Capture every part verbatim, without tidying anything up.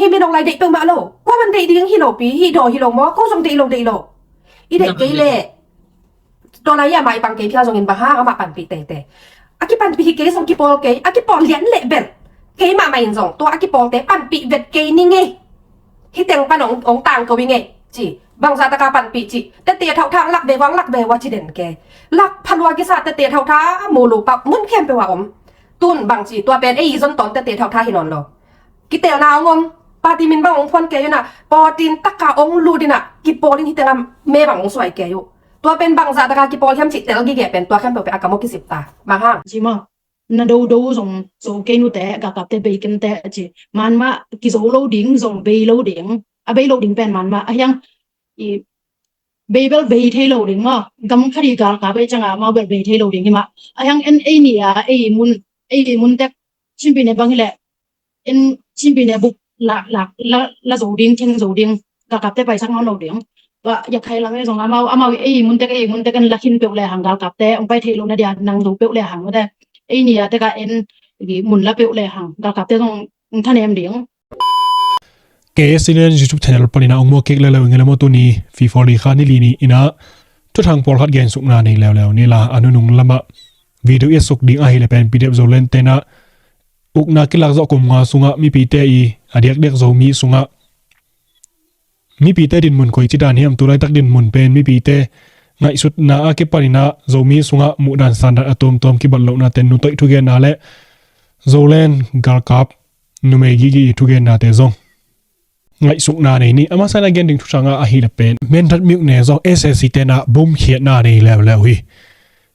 Hi Min Aung Hlaing deih peuhmah lo. Kua man deih ding hi lo pi, hi daw hi lo maw, ko zong deih lo, deih lo. I deih kei leh. Tua lai a mah i pang kei phial zongin bang hang amah panpih teitei. A kipanpih hi kei zong kipawl kei, a kipawl lian leh bel. Kei mahmah in zong, tua a kipawlte panpih vet kei ning ei. Hi teng pan ong, ong tang ko ing ei, ci. Bangzah taka panpih ci. Tete thauhtha ang lak ve vang lak ve ua ci den kei. Lak phalua kisa tete thauhtha a mu lu pah mun khempeuh a om. Tun bang ci, tua pen ei zon ton tete thauhtha hi nawn lo. Kitelna ong om, party min bang ong phuan kei uh na, party taka ong lut in a, kipawl in hi teng a me bang ong suai kei uh. Tua pen bangzah taka kipawl hiam cih tel gige pen tua khempeuh pen a kam aw kisip ta. Bang hang. Ci maw. Na do do zong zo kei nute, galkapte bei kei nute ci. Manmah kizo lo ding, zong bei lo ding. A bei lo ding pen manmah. A hiang i bei bel bei thei lo ding maw. Gam khat i galkap ei ciang a amau bel bei thei lo ding hi mah. A hiang en ei ni a, ei mun, ei mun tek Chin Pyine bang hi leh. En Chin Pyine buk la, la, la, la zo ding, theng zo ding. Galkapte paisak nawn lo ding. Tua Rakhine lam ei zong amau, amau ei mun tek, ei mun tek en la khin peuh le hang galkapte ong pai thei lo na dia nang zo peuh le hang mate. Ei ni a tek a en i mun la peuh le hang galkapte zong ong thanem ding. K S N YouTube channel panin a ong muak kik leuleu ing e le maw, tuni February kha ni li ni in a thuthang pawlkhat gensukna nei leuleu ni la, a nunung lamah video i suk ding ahih leh pen P D F Zoland te in a ukna kilak zawh kum nga sungah mipite i a diakdiak Zomi sungah mipite dinmun koici dan hiam, tu laitak dinmun pen mipite ngaihsutna a kipanin a Zomi sungah muhdan sandan a tuamtuam kibat lohnate, nutoih thugenna le Zoland galkap numei gigi thugennate zong ngaihsukna nei ni. A masa in a gen ding thuthang ah ahih leh pen Mindat myone zong S A C te in a bomkhiatna nei leuleu hi.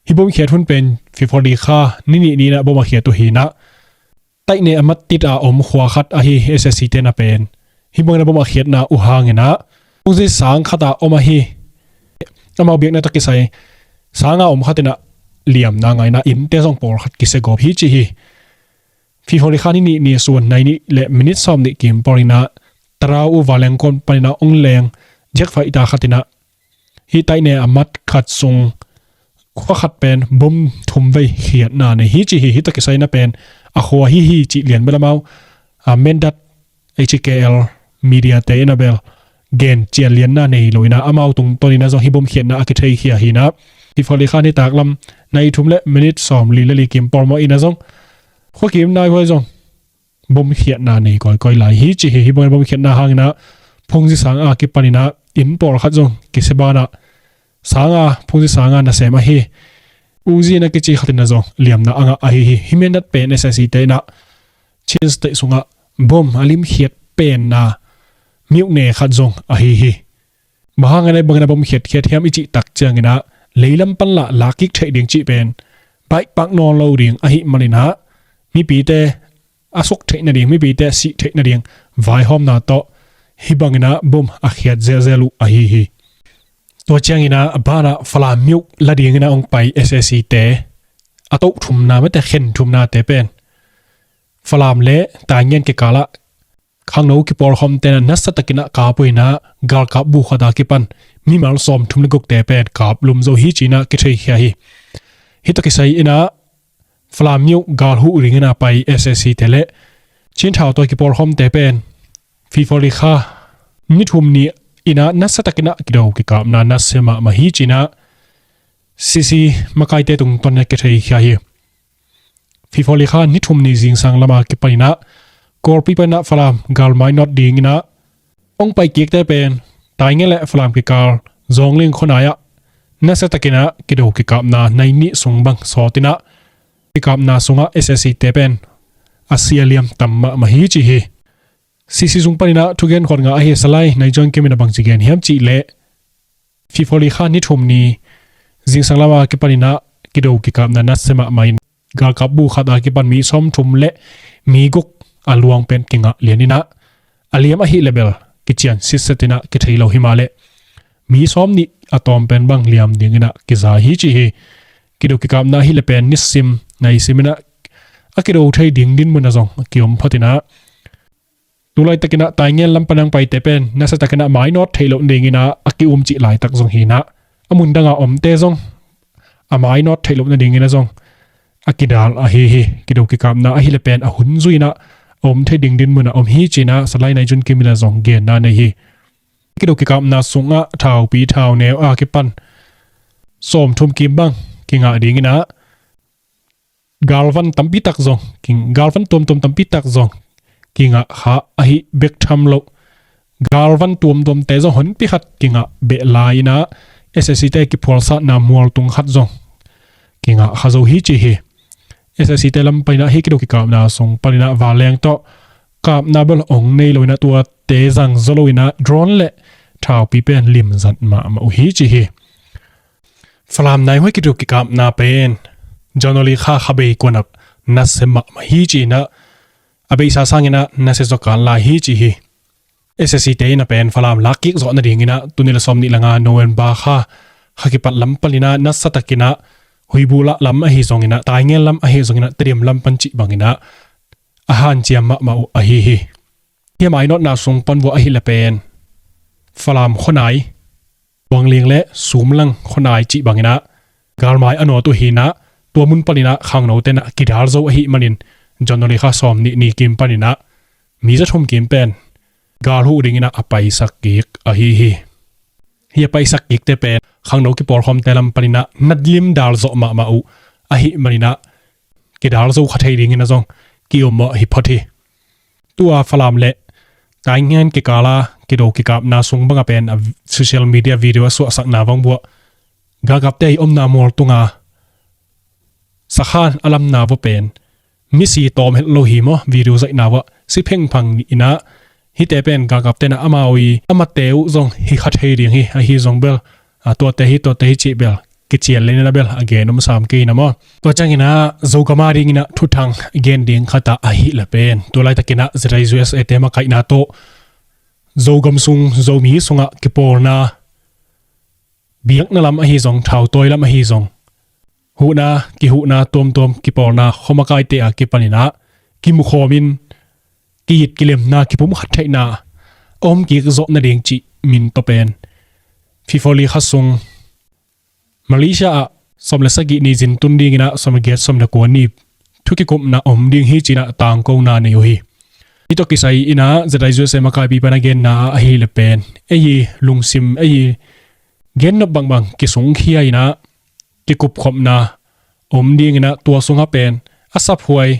Hih bomkhiat hun pen February kha ni nih ni in a bom a khiat uh hi in a, Tainge a mat tit a om khua khat ahi, S A C te in a pen hih bangin a bom a khiatna uh hangin a phungzi sang khat a om ahi. Amau biakna tawh kisai sang a om khat in a liamna ngaihna innte zong pawlkhat kisia gawp hi ci hi. February kha ni nih ni sun nai nih le minit sawm nih kim pawlin a Tarau uh Valengkon panin a ong leng jet fighter khat in a hih Tainge a mat khat sung khua khat pen bom thum vei khiatna nei hi ci hi. Hih tawh kisai in a pen a khua hi hi cih lian bel amau a Mindat H K L media te in a bel gen cian lianna nei lo in a, amau tungtawn in a zong hih bomkhiatna a kitheikhia hi in a. February kha nitak lam nai thum le minit sawm li le li kim pawlmawh in a zong khua kim nai huai zong bomkhiatna nei kawikawi lai hi ci hi. Hih bangin bomkhiatna hangin a phungzi sang a kipanin a inn pawlkhat zong kisia banah sang a, phungzi sang a nasem ahi Uzi in a kici khat in a zong liamna a ngah ahi hi. Hih Mindat pen S A C te in a Chin State sungah bom a limkhiat penna myone khat zong ahi hi. Bang hangin a hih bangin a bom khiatkhiat hiam i cih tak ciangin a leilam pan lah lak kik theih ding cih pen baihpak nawn lo ding ahih manin a mipite a suk theih nading, mipite a sih theih nading vaihawmna tawh hih bangin a bom a khiat zelzel uh ahi hi. Tua ciangin a banah Falam myo la dingin a ong pai S A C te a toh thumna mate khen thumnate pen Falam le Taingen kikalah khangno kipawlkhawmte in a nasa takin a kap uh in a galkap bu khat a kipan mimal sawm thum le gukte pen kap lum zo hi ci in a kitheikhia hi. Hih tawh kisai in a Falam myo gal huh dingin a pai S A C te le Chin Thau Tawi kipawlkhawmte pen February kha ni thum ni in a nasa takin a kido kikapna nasia mahmah hi ci in a C C makaite tungtawn in a kitheikhia hi. February kha ni thum ni zingsang lam a kipanin a Kawlpi panin a Falam gal mainawt dingin a ong pai kikte pen Taingen le Falam kikal Zawngling khuanai ah nasa takin a kido kikapna nai nih sung bang sawt in a kikapna sungah S A C te pen a sia liam tam mahmah hi ci hi. C C sung panin a thugen khawng nga ahi Salai Nai Join Kim in a bangci gen hiam cih leh February kha ni thum ni zingsang lam a kipanin a kido kikapna nasia mahmah in galkap bu khat a kipan mi sawm thum le mi guk a luang pen kingah lian in a a liam ahih leh bel kician sitset in a kithei lo hi mah leh mi sawm nih a tawm pen bang liam dingin a kiza hi ci hi. Kido kikapna ahih leh pen nisim naisim in a a kido thei ding dinmun ah zong a kiom phot in a tu laitakin a Taingen lam pan a ong paite pen nasa takin a mainawt theih loh nadingin a a ki-um cih laitak zong hi in a, a mun dang a omte zong a mainawt theih loh nadingin a zong a kidal ahi hi. Kido kikapna ahih leh pen a hun zui in a om thei ding dinmun ah om hi ci-in ah Salai Nai Jun Kim in ah zong genna nei hi. Kido kikapna sungah thaupi thauneu a kipan sawmthum kim bang kingah dingin ah galvan tampi tak zong, galvan tuamtuam tampi tak zong kingah kha ahi bek tham lo, galvan tuamtuamte zong honpi khat kingah beh lai-in ah SAC te kiphualsatna mualtung khat zong kingah kha zo hi ci hi. SAC te lam panin ah hih kido kikapna sung panin ah vanleng tawh kapna bel ong nei lo-in ah tuate zang zaw lo-in ah drone le thaupi pen limzat mahmah uh hi ci hi. Falam nai huai kido kikapna pen January kha kha bei kuan ah nasia mahmah hi ci-in ah a beisa sangin ah nasia zaw kal lai hi ci hi. SAC te in ah pen Falam lak kik zawh nadingin ah tuni le sawmnih le nga November kha kha kipat lam panin ah nasa takin ah Huibu lah lam ahi zongin ah, Taingen lam ahi zongin ah, Tedim lam pan cih bangin ah a hanciam mahmah uh ahi hi. Hih a mainawtna sung pan vua ahih leh pen Falam khuanai, Tuangling le Sumlang khuanai cih bangin ah galmai a nawt uh hi-in ah tua mun panin ah khangnote in ah kidal zo ahih manin January kha sawmnih ni kim panin ah mi za thum kim pen gal huh dingin ah a paisak kik ahi hi. Hih a paisak kikte pen khangno kipawlkhawmte lam panin ah na limdal zawh mahmah uh ahih manin ah kidal zo kha thei dingin ah zong ki-ummawh hi phot hi. Tua Falam le Taingen kikal a kido kikapna sung bang a pen a social media video a suahsakna vang buah galkapte i omna mualtung a sakhan a lamna vua pen misi tawm het lo hi maw, video zaihna vua si phengphang in ah hihte pen galkapte in ah amau i amate uh zong hi kha thei ding hi, ahi zong bel a tuate hi tuate hi cih bel kician le in ah bel a gen om sam kei in ah maw. Tua ciangin ah Zogam a dingin ah thuthang gen ding khat ah ahih leh pen tua laitakin ah ZIUSA te makaihna tawh Zogam sung Zomi sungah kipawlna biakna lam ahi zong, thautawi lam ahi zong, huhna kihuhna tuamtuam kipawlna khuamakaite a kipanin ah kimukhawmin ki-it kilemna kipumkhat theihna a om kik zawh nading cih min tawh pen February kha sung Malaysia ah sawm le sagih ni zin tun dingin ah sawm le giat sawm le kua ni thu kikupna om ding hi ci-in ah tangkona nei uh hi. Hih tawh kisai in ah ZIUSA makaipi pan a genna ah ahih leh pen ei i lungsim, ei i gennop bangbang kisungkhia in ah kikupkhopna om dingin ah tua sungah pen a saphuai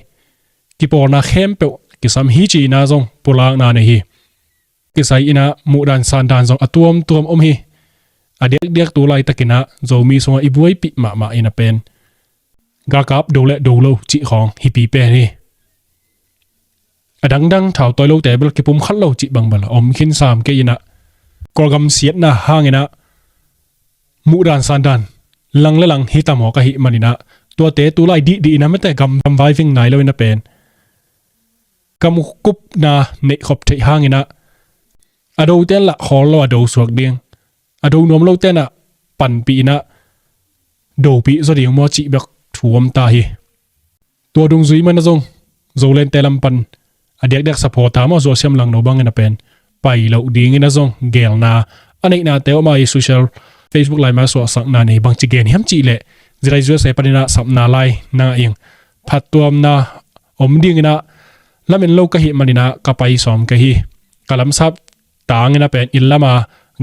kipawlna khempeuh kisam hi ci-in ah zong pulakna nei hi. Kisai in ah muhdan sandan zong a tuamtuam om hi. A diakdiak tu laitakin ah Zomi sungah i buaipih mahmah in ah pen galkap do le do lo cih khawng hipi pen hi. A dangdang thautawi lote bel kipumkhat lo cih bang bel a om khin sam kei in ah Kawlgam siatna hangin ah muhdan sandan lang le lang hi ta mawk ahih manin ah tuate tu lai dihdih in ah mate gamvai ving nai lo in ah pen gamkupna neihkhop theih hangin ah a dote lah khawl lo a do suak ding, a do nuam lote in ah panpih in ah dopih zaw ding maw cih bek thu om ta hi. Tua dungzui man ah zong Zolente lam pan a diakdiak support a maw, Zo Siam Langno bangin ah pen pai loh dingin ah zong gelna a neihnate om a, i social Facebook lai mah suahsakna nei. Bangci gen hiam cih leh ZIUSA panin ah sapna lai na ngah ing, phattuamna om dingin ah lamen lo ka hih manin ah ka pai sawm kei hi. Ka lamsap tangin ah pen inn lam a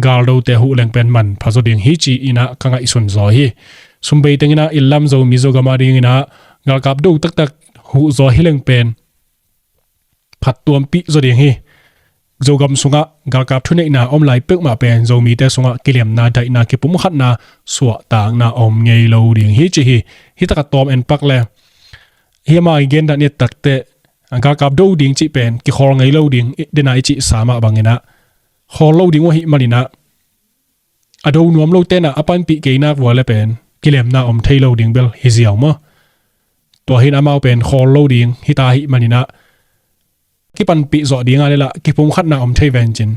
galdote huh leng pen manpha zaw ding hi ci-in ah ka ngaihsun zaw hi. Sumbei tengin ah inn lam Zomi Zogam a dingin ah galkap do taktak huh zaw hi leng pen phattuampih zaw ding hi. Zogam sungah galkap thuneihna om lai peuhmah pen Zomite sungah kilemna, daihna, kipumkhatna, suahtakna om ngei lo ding hi ci hi. Hih takah tawm en pak le hih amah i gen dan i et takteh galkap do ding cih pen kikhawl ngei lo ding, dena i cihsa mah bangin ah khawl lo ding uh ahih manin ah a do nuam lote in ah a panpih kei nak vua le pen kilemna om thei lo ding bel hi ziau maw. Tua hi in amau pen khawl lo ding hi ta ahih manin ah kipanpih zawh ding a le lah kipumkhatna om thei vencin,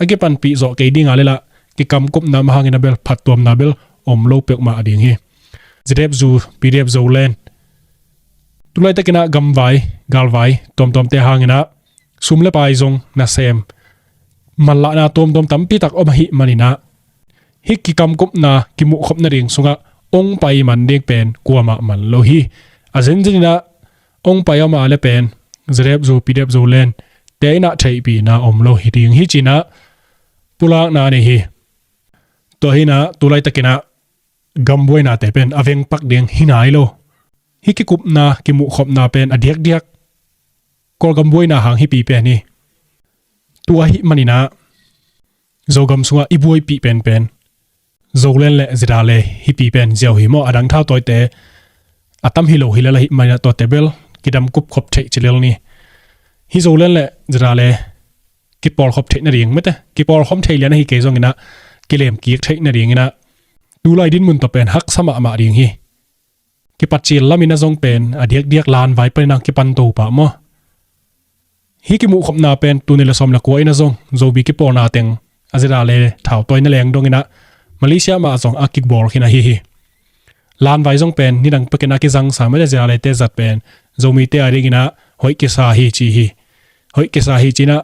a kipanpih zawh kei ding a le lah kikamkupna mah hangin ah bel phattuamna bel om lo peuhmah ding hi. ZDF Zu, PDF Zoland, tu laitakin ah gamvai galvai tuamtuamte hangin ah sum le pai zong nasem manlahna tuamtuam tampi tak om ahih manin ah hih kikamkupna kimuhkhop nading sungah ong pai man ding pen kuamah man lo hi. A zenzen in ah ong pai om a le pen ZDF Zo, PDF Zoland te in ah theihpihna om lo hi ding hi ci-in ah pulakna nei hi. Tua hi-in ah tu laitakin ah gambuainate pen a vengpak ding hi nai lo. Hih kikupna kimuhkhopna pen a diakdiak Kawlgam buaina hang hipi pen hi. Tua ahih manin ah Zogam sungah i buaipih penpen Zoland le ZRA le hipi pen ziau hi maw? A dang thautawite a tam hi lo hi lel ahih manin ah tuate bel kidam kupkhop theih ci lel ni. Hih Zoland le ZRA le kipawlkhop theih nading mate, kipawlkhawm thei lian ahi kei zongin ah kilemkik theih nadingin ah tulai dinmun tawh pen haksa mahmah ding hi. Kipatcil lamin ah zong pen a diakdiak lanvai panin ah kipan to pah maw? Hih kimuhkhopna pen tul nih le sawm le kua in ah zong Zomi kipawlna teng a ZRA le thautawi na leng dongin ah Malaysia mah zong a kibawl khin ahi hi. Lanvai zong pen nidang pekin a kizangsa mate, ZRA le te zat pen Zomite a dingin ah hoih kisa hi ci hi. Hoih kisa hi ci-in ah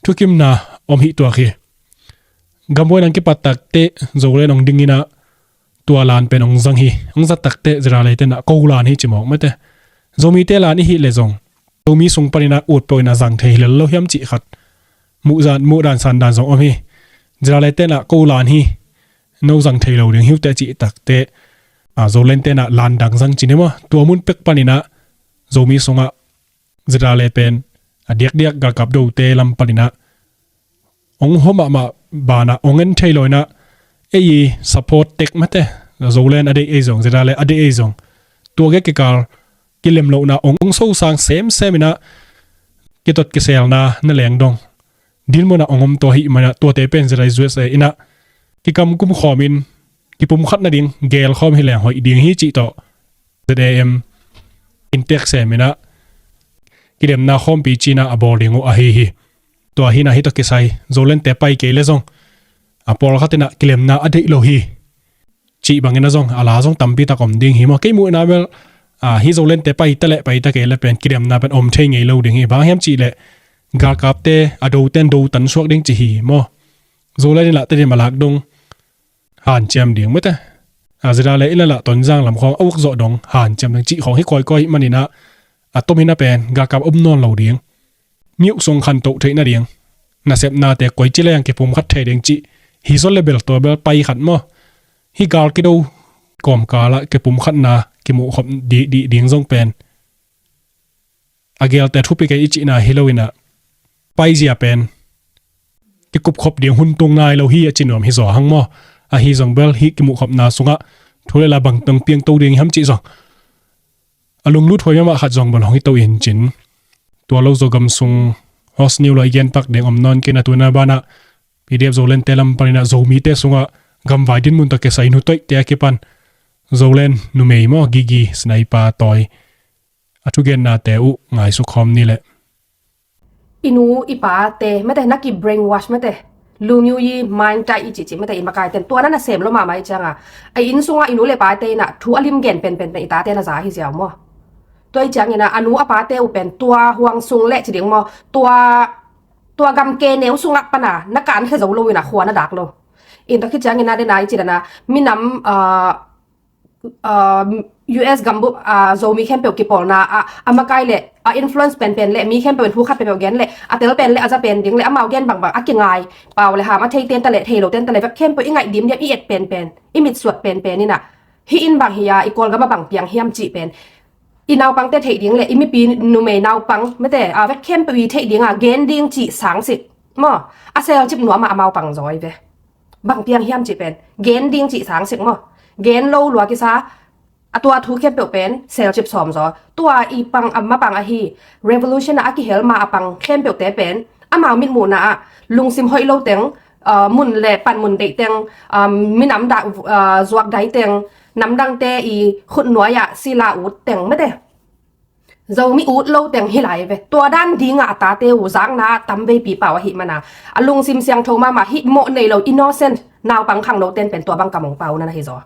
thukimna om hi tuak hi. Gambuaina kipat takteh Zoland hong dingin ah tua lan pen hong zang hi. Hong zat takteh ZRA le te in ah ko lan hi ci mawk mate. Zomite lan i hih leh zong Zomi sung panin ah ut peuh in ah zang thei hi lel lo hiam cih khat muhdan, muhdan sandan zong om hi. ZRA le te in ah ko lan hi, no zang thei lo ding hi uh teh cih takteh Zoland te in ah lan dang zang ci ni maw? Tua mun pek panin ah Zomi sungah ZRA le pen a diakdiak galkap dote lam panin ah hong hua mahmah banah hong en thei lo in ah ei i support tek mate, Zoland a deih ei zong, ZRA le a deih ei zong tua gei kikal kilemlohna hong sosang semsem in ah kitot kiselna na leng dong dinmun ah hong om to ahih manin ah tuate pen ZRA, ZRA in ah kikam kumkhawmin kipumkhat nading gelkhawm hi leng hoih ding hi cih tawh ZAM in tek sem in ah kilemna khawmpi ci-in ah a bawl ding uh ahi hi. Tua hi-in ah hih tawh kisai Zolante pai kei leh zong a pawlkhat in ah kilemna a deih lo hi cih bangin ah zong a la zong tampi tak om ding hi maw? Kei muhna bel hih Zolante pai ta leh pai ta kei leh pen kilemna pen om thei ngei lo ding hi. Bang hiam cih leh galkapte a dote in do tan suak ding ci hi maw? Zoland in lah Tedim a lak dong hanciam ding mate, ZRA le in lah Tonzang lam khawng a uk zawh dong hanciam ding cih khawng hi kawikawi ahih manin ah a tomin ah pen galkap om nawn lo ding, mi uk sung khantoh theih nading nasepnate koici leng kipumkhat thei ding cih hi zaw leh bel tua bel pai khat maw? Hih gal kido kawmkal ah kipumkhatna kimuhkhop dihdih ding zong pen a gelte thupi kei i cihna hi lo in ah paizia pen kikupkhop ding hun tung nai lo hi a ci nuam hi zaw hang maw? Ahi zong bel hih kimuhkhopna sungah thu le la bang teng piang to ding hiam cih zong a lunglut huai mahmah khat zong bel hong hi to in cin. Tua lo Zogam sung host ni uh lo i genpak ding om nawn kei in ah tu-in ah banah PDF Zolante lam panin ah Zomite sungah gamvai dinmun tawh kisai nutoihte a kipan Zoland numei maw, Gigi Sniper Tawi a thugennate uh ngaisuk khawm ni leh. I nu i pate mate na ki brainwash mate, lungyu i mind tai i cihcih mate, i makaiten tua na na sem lo mahmah i cianga a inn sunga i nu le pate in ah thu a lim gen penpen pen i tate na za hi ziau maw? Tua i ciangin ah a nu a pate uh pen tua huang sung leh ci ding maw, tua tua gamke neu sungah pana na kankhia zo lo in ah khua na dak lo. In tua khit ciangin ah dena i ci dana minam US gambup Zomi khempeuh kipawlna ah a makai leh a influence penpen leh mi khempeuh in thu khat peuhpeuh gen leh a tel pen leh a za pen ding leh amau gen bangbang a kingai pau le ham a thei ten ta leh thei lo ten ta leh vek khempeuh i ngaih dimdiam i et penpen i mitsuat penpen in ah hih in bang hi a i Kawlgam a bang piang hiam cih pen i naupangte theih ding leh i mipi numei naupang mate a vek khempeuh i theih ding a gen ding cih sangsik maw? A selcip nuam ah amau pang zaw hi ve. Bang piang hiam cih pen gen ding cih sangsik maw? Gen lo lua kisa a tua thu khempeuh pen selcip sawm zaw. Tua i pang a mapang ahi revolution ah a kihel ma a pang khempeuhte pen amau mitmuhna ah lungsim hoih lo teng mun le pan mun deih teng minam dah zuak dai teng namdangte i khutnuai ah sila ut teng mate Zomi ut lo teng hi lai ve. Tua dan dinga a tate uh zakna tam veipi pau ahih mana a lungsim siangtho mahmah hih mawh nei lo innocent naupang khangno ten pen tua bang kam hong pau na na hi zaw.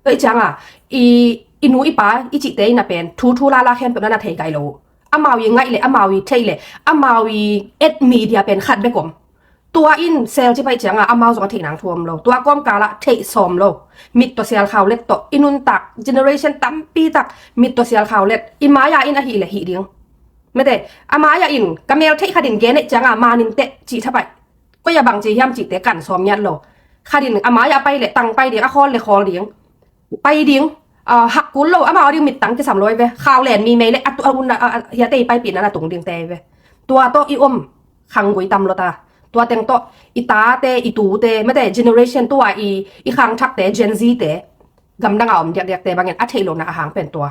Tua i cianga i i nu i pa i cihte in a pen thu thu lala khempeuh na na thei kai lo uh. Amau i ngaih le amau i theih le amau i et media pen khat bek om. Tua in selcip ahih cianga amau zong a theih nang thu om lo. Tua kawmkal ah theih sawm lo. Mit tawh sial khau let tawh i nuntak generation tampi tak mit tawh sial khau let i mai-a in ahih le hih ding. Mate, a mai-ah in ka mel theih khat in gen eh cianga manin teh cih thapaih. Koi a bang ci hiam cihte kan sawm ngiat lo. Khat in a mai-ah pai leh tang pai ding, a khawl leh khawl ding. Pai ding, ah, hak kul lo, amau ding mittang kisam lo ei ve. Khau len mi mei leh a tu a un a, a, a, hiate i paipihna na tung dingte ei ve. Tua tawh i om khanggui tam lo ta. Tua teng tawh i tate, i tute, mate generation tua i, i khangthakte, Gen Z-te, gamdang a om diakdiakte bangin a theih lohna a hang pen tua.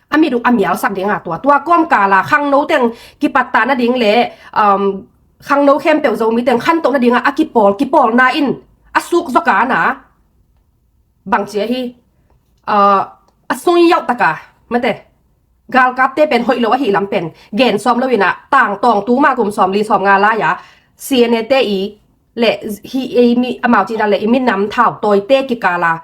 A mit uh a mialsak dinga tua, tua kawmkala khangno teng kipattah nading le, um, khangno khempeuh Zomi teng khantoh nadinga a kipawl, kipawlna in a suk zawka na bangci ahi, uh, a sui yauh taka, mate, galkapte pen hoih lo ahi lam pen gen sawm lo ina, tangtawng tuma kum sawm li sawm nga lai-a C N A te i le hi ei mi amau ci dan le i minam thau tawite kikala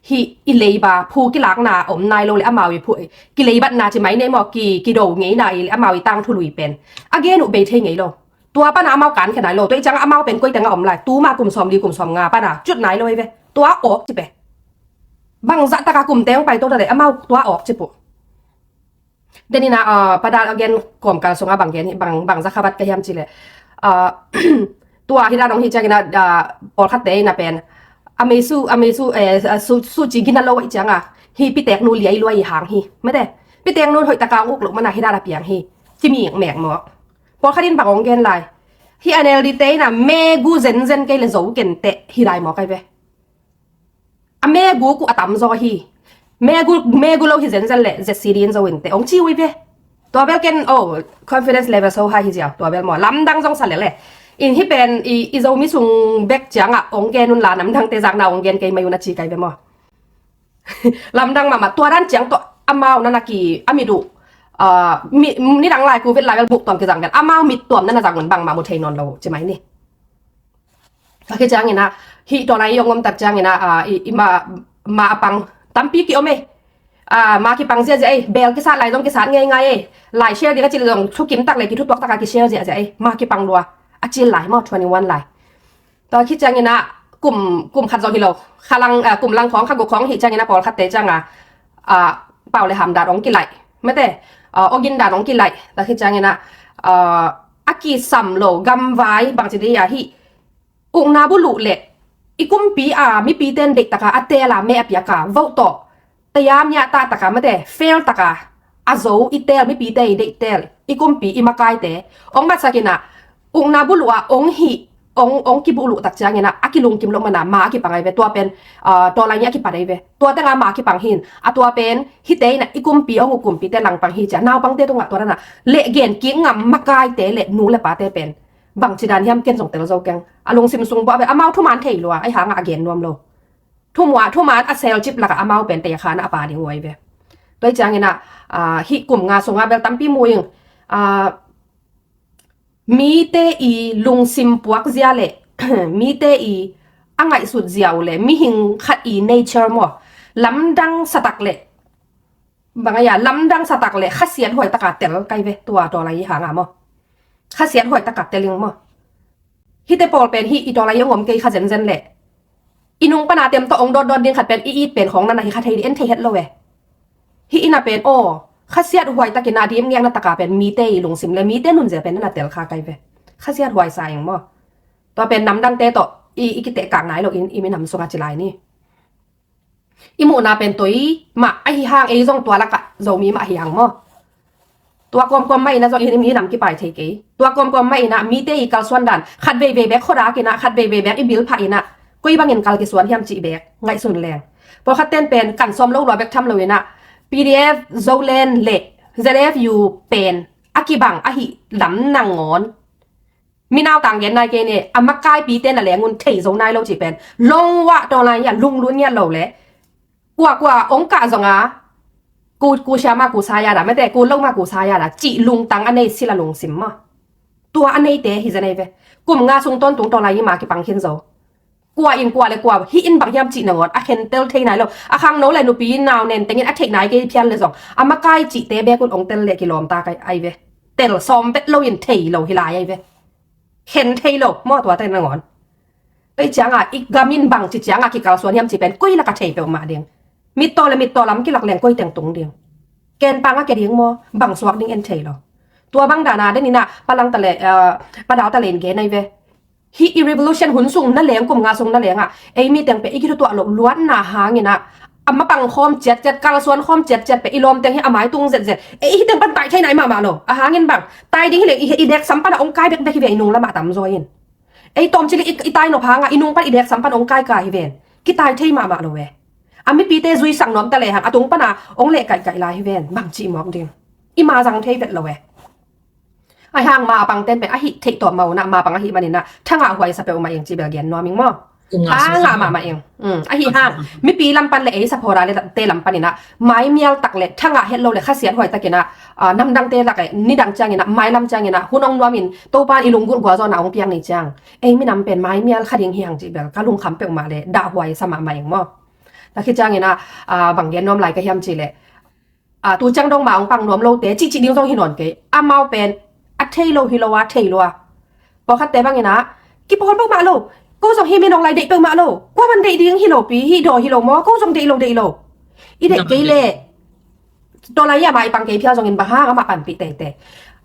hi i leiba phu kilakna om nai lo le amau i phu kileibatna ci mai nei maw, ki, kido ngeina i le amau i tangthu lui pen a gen uh bei thei ngei lo. Tua pana amau kan khe nai lo. Tua i cianga amau pen koi tenga om lai, tuma kum sawm li kum sawm nga pana cut nai lo ei ve. Tua awk ci pe. Bang zah taka kum teng pai to ta le amau tua awk ci puh. Denina, uh, padal a gen kawmkal sunga bang gen, bang, bang za khabat ka hiam ci le, uh, tua hi dan ong hi ciangina, uh, pawlkhatte ina pen a meisu, a meisu, eh, a su, su ci gina lo i cianga hi pitek nu liai luai i hang hi, mate, pitek nu hoih taka ong uk lo mana hi dan a piang hi. Ci mi mek mawk. Pawlkhat in bang ong gen lai, hi N L D te ina megu zenzen kei le zo ken teh hi lai mawk ai ve. A megu uh a tam zaw hi. Megu, megu lo hi zenzen le Z C D in zo in te ong ci ui ve. Tua bel ken, oh, confidence level so high hi ziau. Tua bel maw lamdang zong sa le le. In hi pen i, i Zomi sung bek cianga ong gen un la namdangte zakna ong gen kei mai un a ci kai ve maw. Lamdang mama tua dan ciang tua amau nana ki a mit uh, ah, mi, nidang lai covid lai bel buk tuam kizang bel amau mit tuam nana zang un bangma mu thei nawn lo ci mai ni. Tua khit ciangina, hih tua lai i ong om tak ciangina, ah, i, i ma, ma a pang tampi ki om ei. Ah, ma kipang ziazia ei, bel kisat lai zong kisat ngeingai ei. Lai share ding a cil zong thukim tak le kithutuak taka ki share ziazia ei. Ma kipang lua. A cil lai maw, twenty one lai. Tua khit ciangina, kum, kum khat zong hi lo. Kha lang, ah, kum lang khawng, kha guk khawng hih ciangina pawlkhatte cianga, ah, pau le ham dan ong kilaih. Mate, ah, ogin dan ong kilaih. Tua khit ciangina, ah, a kisam lo gamvai bangci dei a hih ukna buluh le i kumpi a mipite in deihtaka a tela me a piaka voh tawh tayam niah tahtaka mate fail taka a zo i tel mipite i deihtel i kumpi i makaite ong matsakina ukna buluh a ong hih ong, ong kibuluh tak ciangina a kilungkim loh mana ma a kipang ai ve tua pen, ah, tawlai nia kipat ai ve tua tenga ma a kipang hin a tua pen hite ina i kumpi ong uh kumpite langpang hi cia naupangte tungah tua dana leh gen kik ngam makaite le nu le pate pen bangci dan hiam ken zong tel zo keng. A lungsim sung buah ve amau thuman thei lua, ai hanga a gen nuam lo. Thumua, thuman a selcip laka amau pen tei a khana a pa ding uai ve. Tua i ciangina, ah, hih kum nga sunga bel tampi mu ing. Ah, mite i lungsim puak zia le, mite i a ngaihsut zia uh le, mihing khat i nature maw. Lamdang satak le, bang a ia lamdang satak le khasiat huai taka tel kai ve tua tawlai i hanga maw. Khasiat huai taka tel ing maw. Hite pawl pen hih i tawlai i ong om kei kha zenzen le i nung pana tem tawh ong dawtdawt ding khat pen i it pen khawng nana hi kha thei di en thei het lo e. Hih ina pen aw khasiat huai takina dim ngekna taka pen mite i lungsim le mite nunzel pen nana tel kha kai ve. Khasiat huai sa ing maw. Tua pen namdangte tawh i, i kitehkak nai lo in i minam sunga ci lai ni. I muhna pen toi mah ahi hang ei zong tua lakah Zomi mah ahi hang maw. Tua kawmkawm mah ina zong i minam kipai thei kei. Tua kawmkawm mah ina mite i kalsuan dan khat veivei bek khuadak ina khat veivei bek i bil phah ina koi bangin kal kisuan hiam cih bek ngaihsun leng. Pawlkhat ten pen kan sawm lo lua bek tham lo ina P D F Zoland le Z F U pen a kibang ahi lam nangawn. Minau tang gen nai kei ne a makaipite na lengun thei zo nai lo cih pen long wah tawlai ngiat lunglut ngiat lo le kua kua ong kah zonga ku, ku sia ma ku saya da mete ku lo ma ku saya da cih lungtang a nei sila lungsim ma. Tua a neite hi za nei ve. Kum nga sung tawntung tawlai i ma kipang khin zo. Kua in kua le kua hi in bang hiam cih nangawn a khentel thei nai lo. A khangno le nupi nau nen tengin a theih nai kei phial le zong a makai cihte bekun ong tel le kilawm ta kai ai ve. Tel sawm bet lo in thei lo hi lai ai ve. Khen thei lo maw tuate nangawn. Tei cianga i gamin bang ci cianga kikalsuan hiam ci pen koi laka thei peuhmah ding. Mittaw le mittaw lam kilak leng koi teng tung ding. Ken pang a ke ding maw, bang suak ding en thei lo. Tua bang dana den ina, palangta le, ah, padalta le in gen ai ve. Hih i revolution hun sung na leng, kum nga sung na lengah, ei mi teng pe i kithutuah loh luatna hanginah, a mapang khawm ciatciat, kalsuan khawm ciatciat pe i lawm teng hi a mai tung zetzet. Ei hih teng pan tai thei nai mahmah lo. A hangin bang, tai ding hi leng i, i dek sam pana ong kai bekbek hi ve, i nung lamah tamzaw in. Ei tawmcili i, i tai nop hangah i nung pan i dek sam pan ong kaikai hi ven. Kitai thei mahmah lo ve. A mipite zui sang nuamta le hang a tung pana ong leh kaihkaih lai hi ven. Bang cih mawk ding. I ma zang thei vet lo ve. Ai hang ma a pangten pen a hih theih tawh ma unah, ma pang a hih maninah thangah huaisa peuhmah ing ci bel gen nuam ing maw? Thangah mahmah ing. Mm, a hih hang mipi lam pan le ei saphawra le te lam paninah mai mial tak le thangah het lo le khasiat huai takinah, ah, namdangte lak eh nidang cianginah, mailam cianginah hun ong nuamin Topan i lunggulh gualzawhna ong piak ni ciang, ei minam pen mai mial kha ding hi hang cih bel ka lungkham peuhmah le dah huaisa mahmah ing maw? Tua khit cianginah, ah, bang gen nuam lai ka hiam cih leh, ah, tu ciang dong ma ong pang nuam lote cihcih ding zong hi nawn kei. Amau pen a thei lo hi lo a, thei lo a. Pawlkhatte banginah kipawl peuhmah lo. Ko zong hi minawk lai deih peuhmah lo. Kuaman deih ding hi lo pi, hi daw hi lo maw, ko zong deih lo, deih lo. I deih kei leh tua lai a mah i pang kei phial zongin bang hang amah panpih teitei.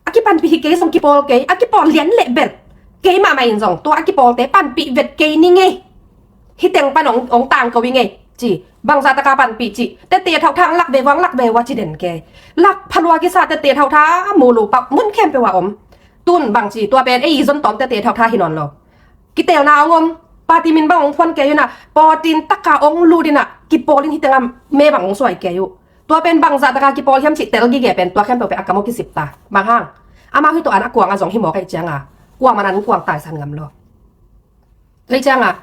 A kipanpih hi kei zong kipawl kei, a kipawl lian leh bel kei mahmah in zong tua a kipawlte panpih vet kei ni ngei. Hih teng pan ong, ong tangko i ngei ci. Bangzah taka panpih ci. Tete thauthang lak ve vang lak ve ua ci den kei. Lak phalua kisa tete thauthang mulu pah mun khempeuh a om. Tun bang ci, tua pen ei zon tawm tete thautha hi nawn lo. Kitelna ong om, party min bang ong phuan kei unah, party taka ong lut inah, kipawlin hih tengah me bang ong suai kei uh. Tua pen bangzah taka kipawl hiam cih tel gige pen tua khempeuh pen a kam aw kisip ta. Bang hang, amau hi tawh an a kuang a zong hi mawk aih cianga, kuaman an kuang taisan ngam lo. Lei cianga,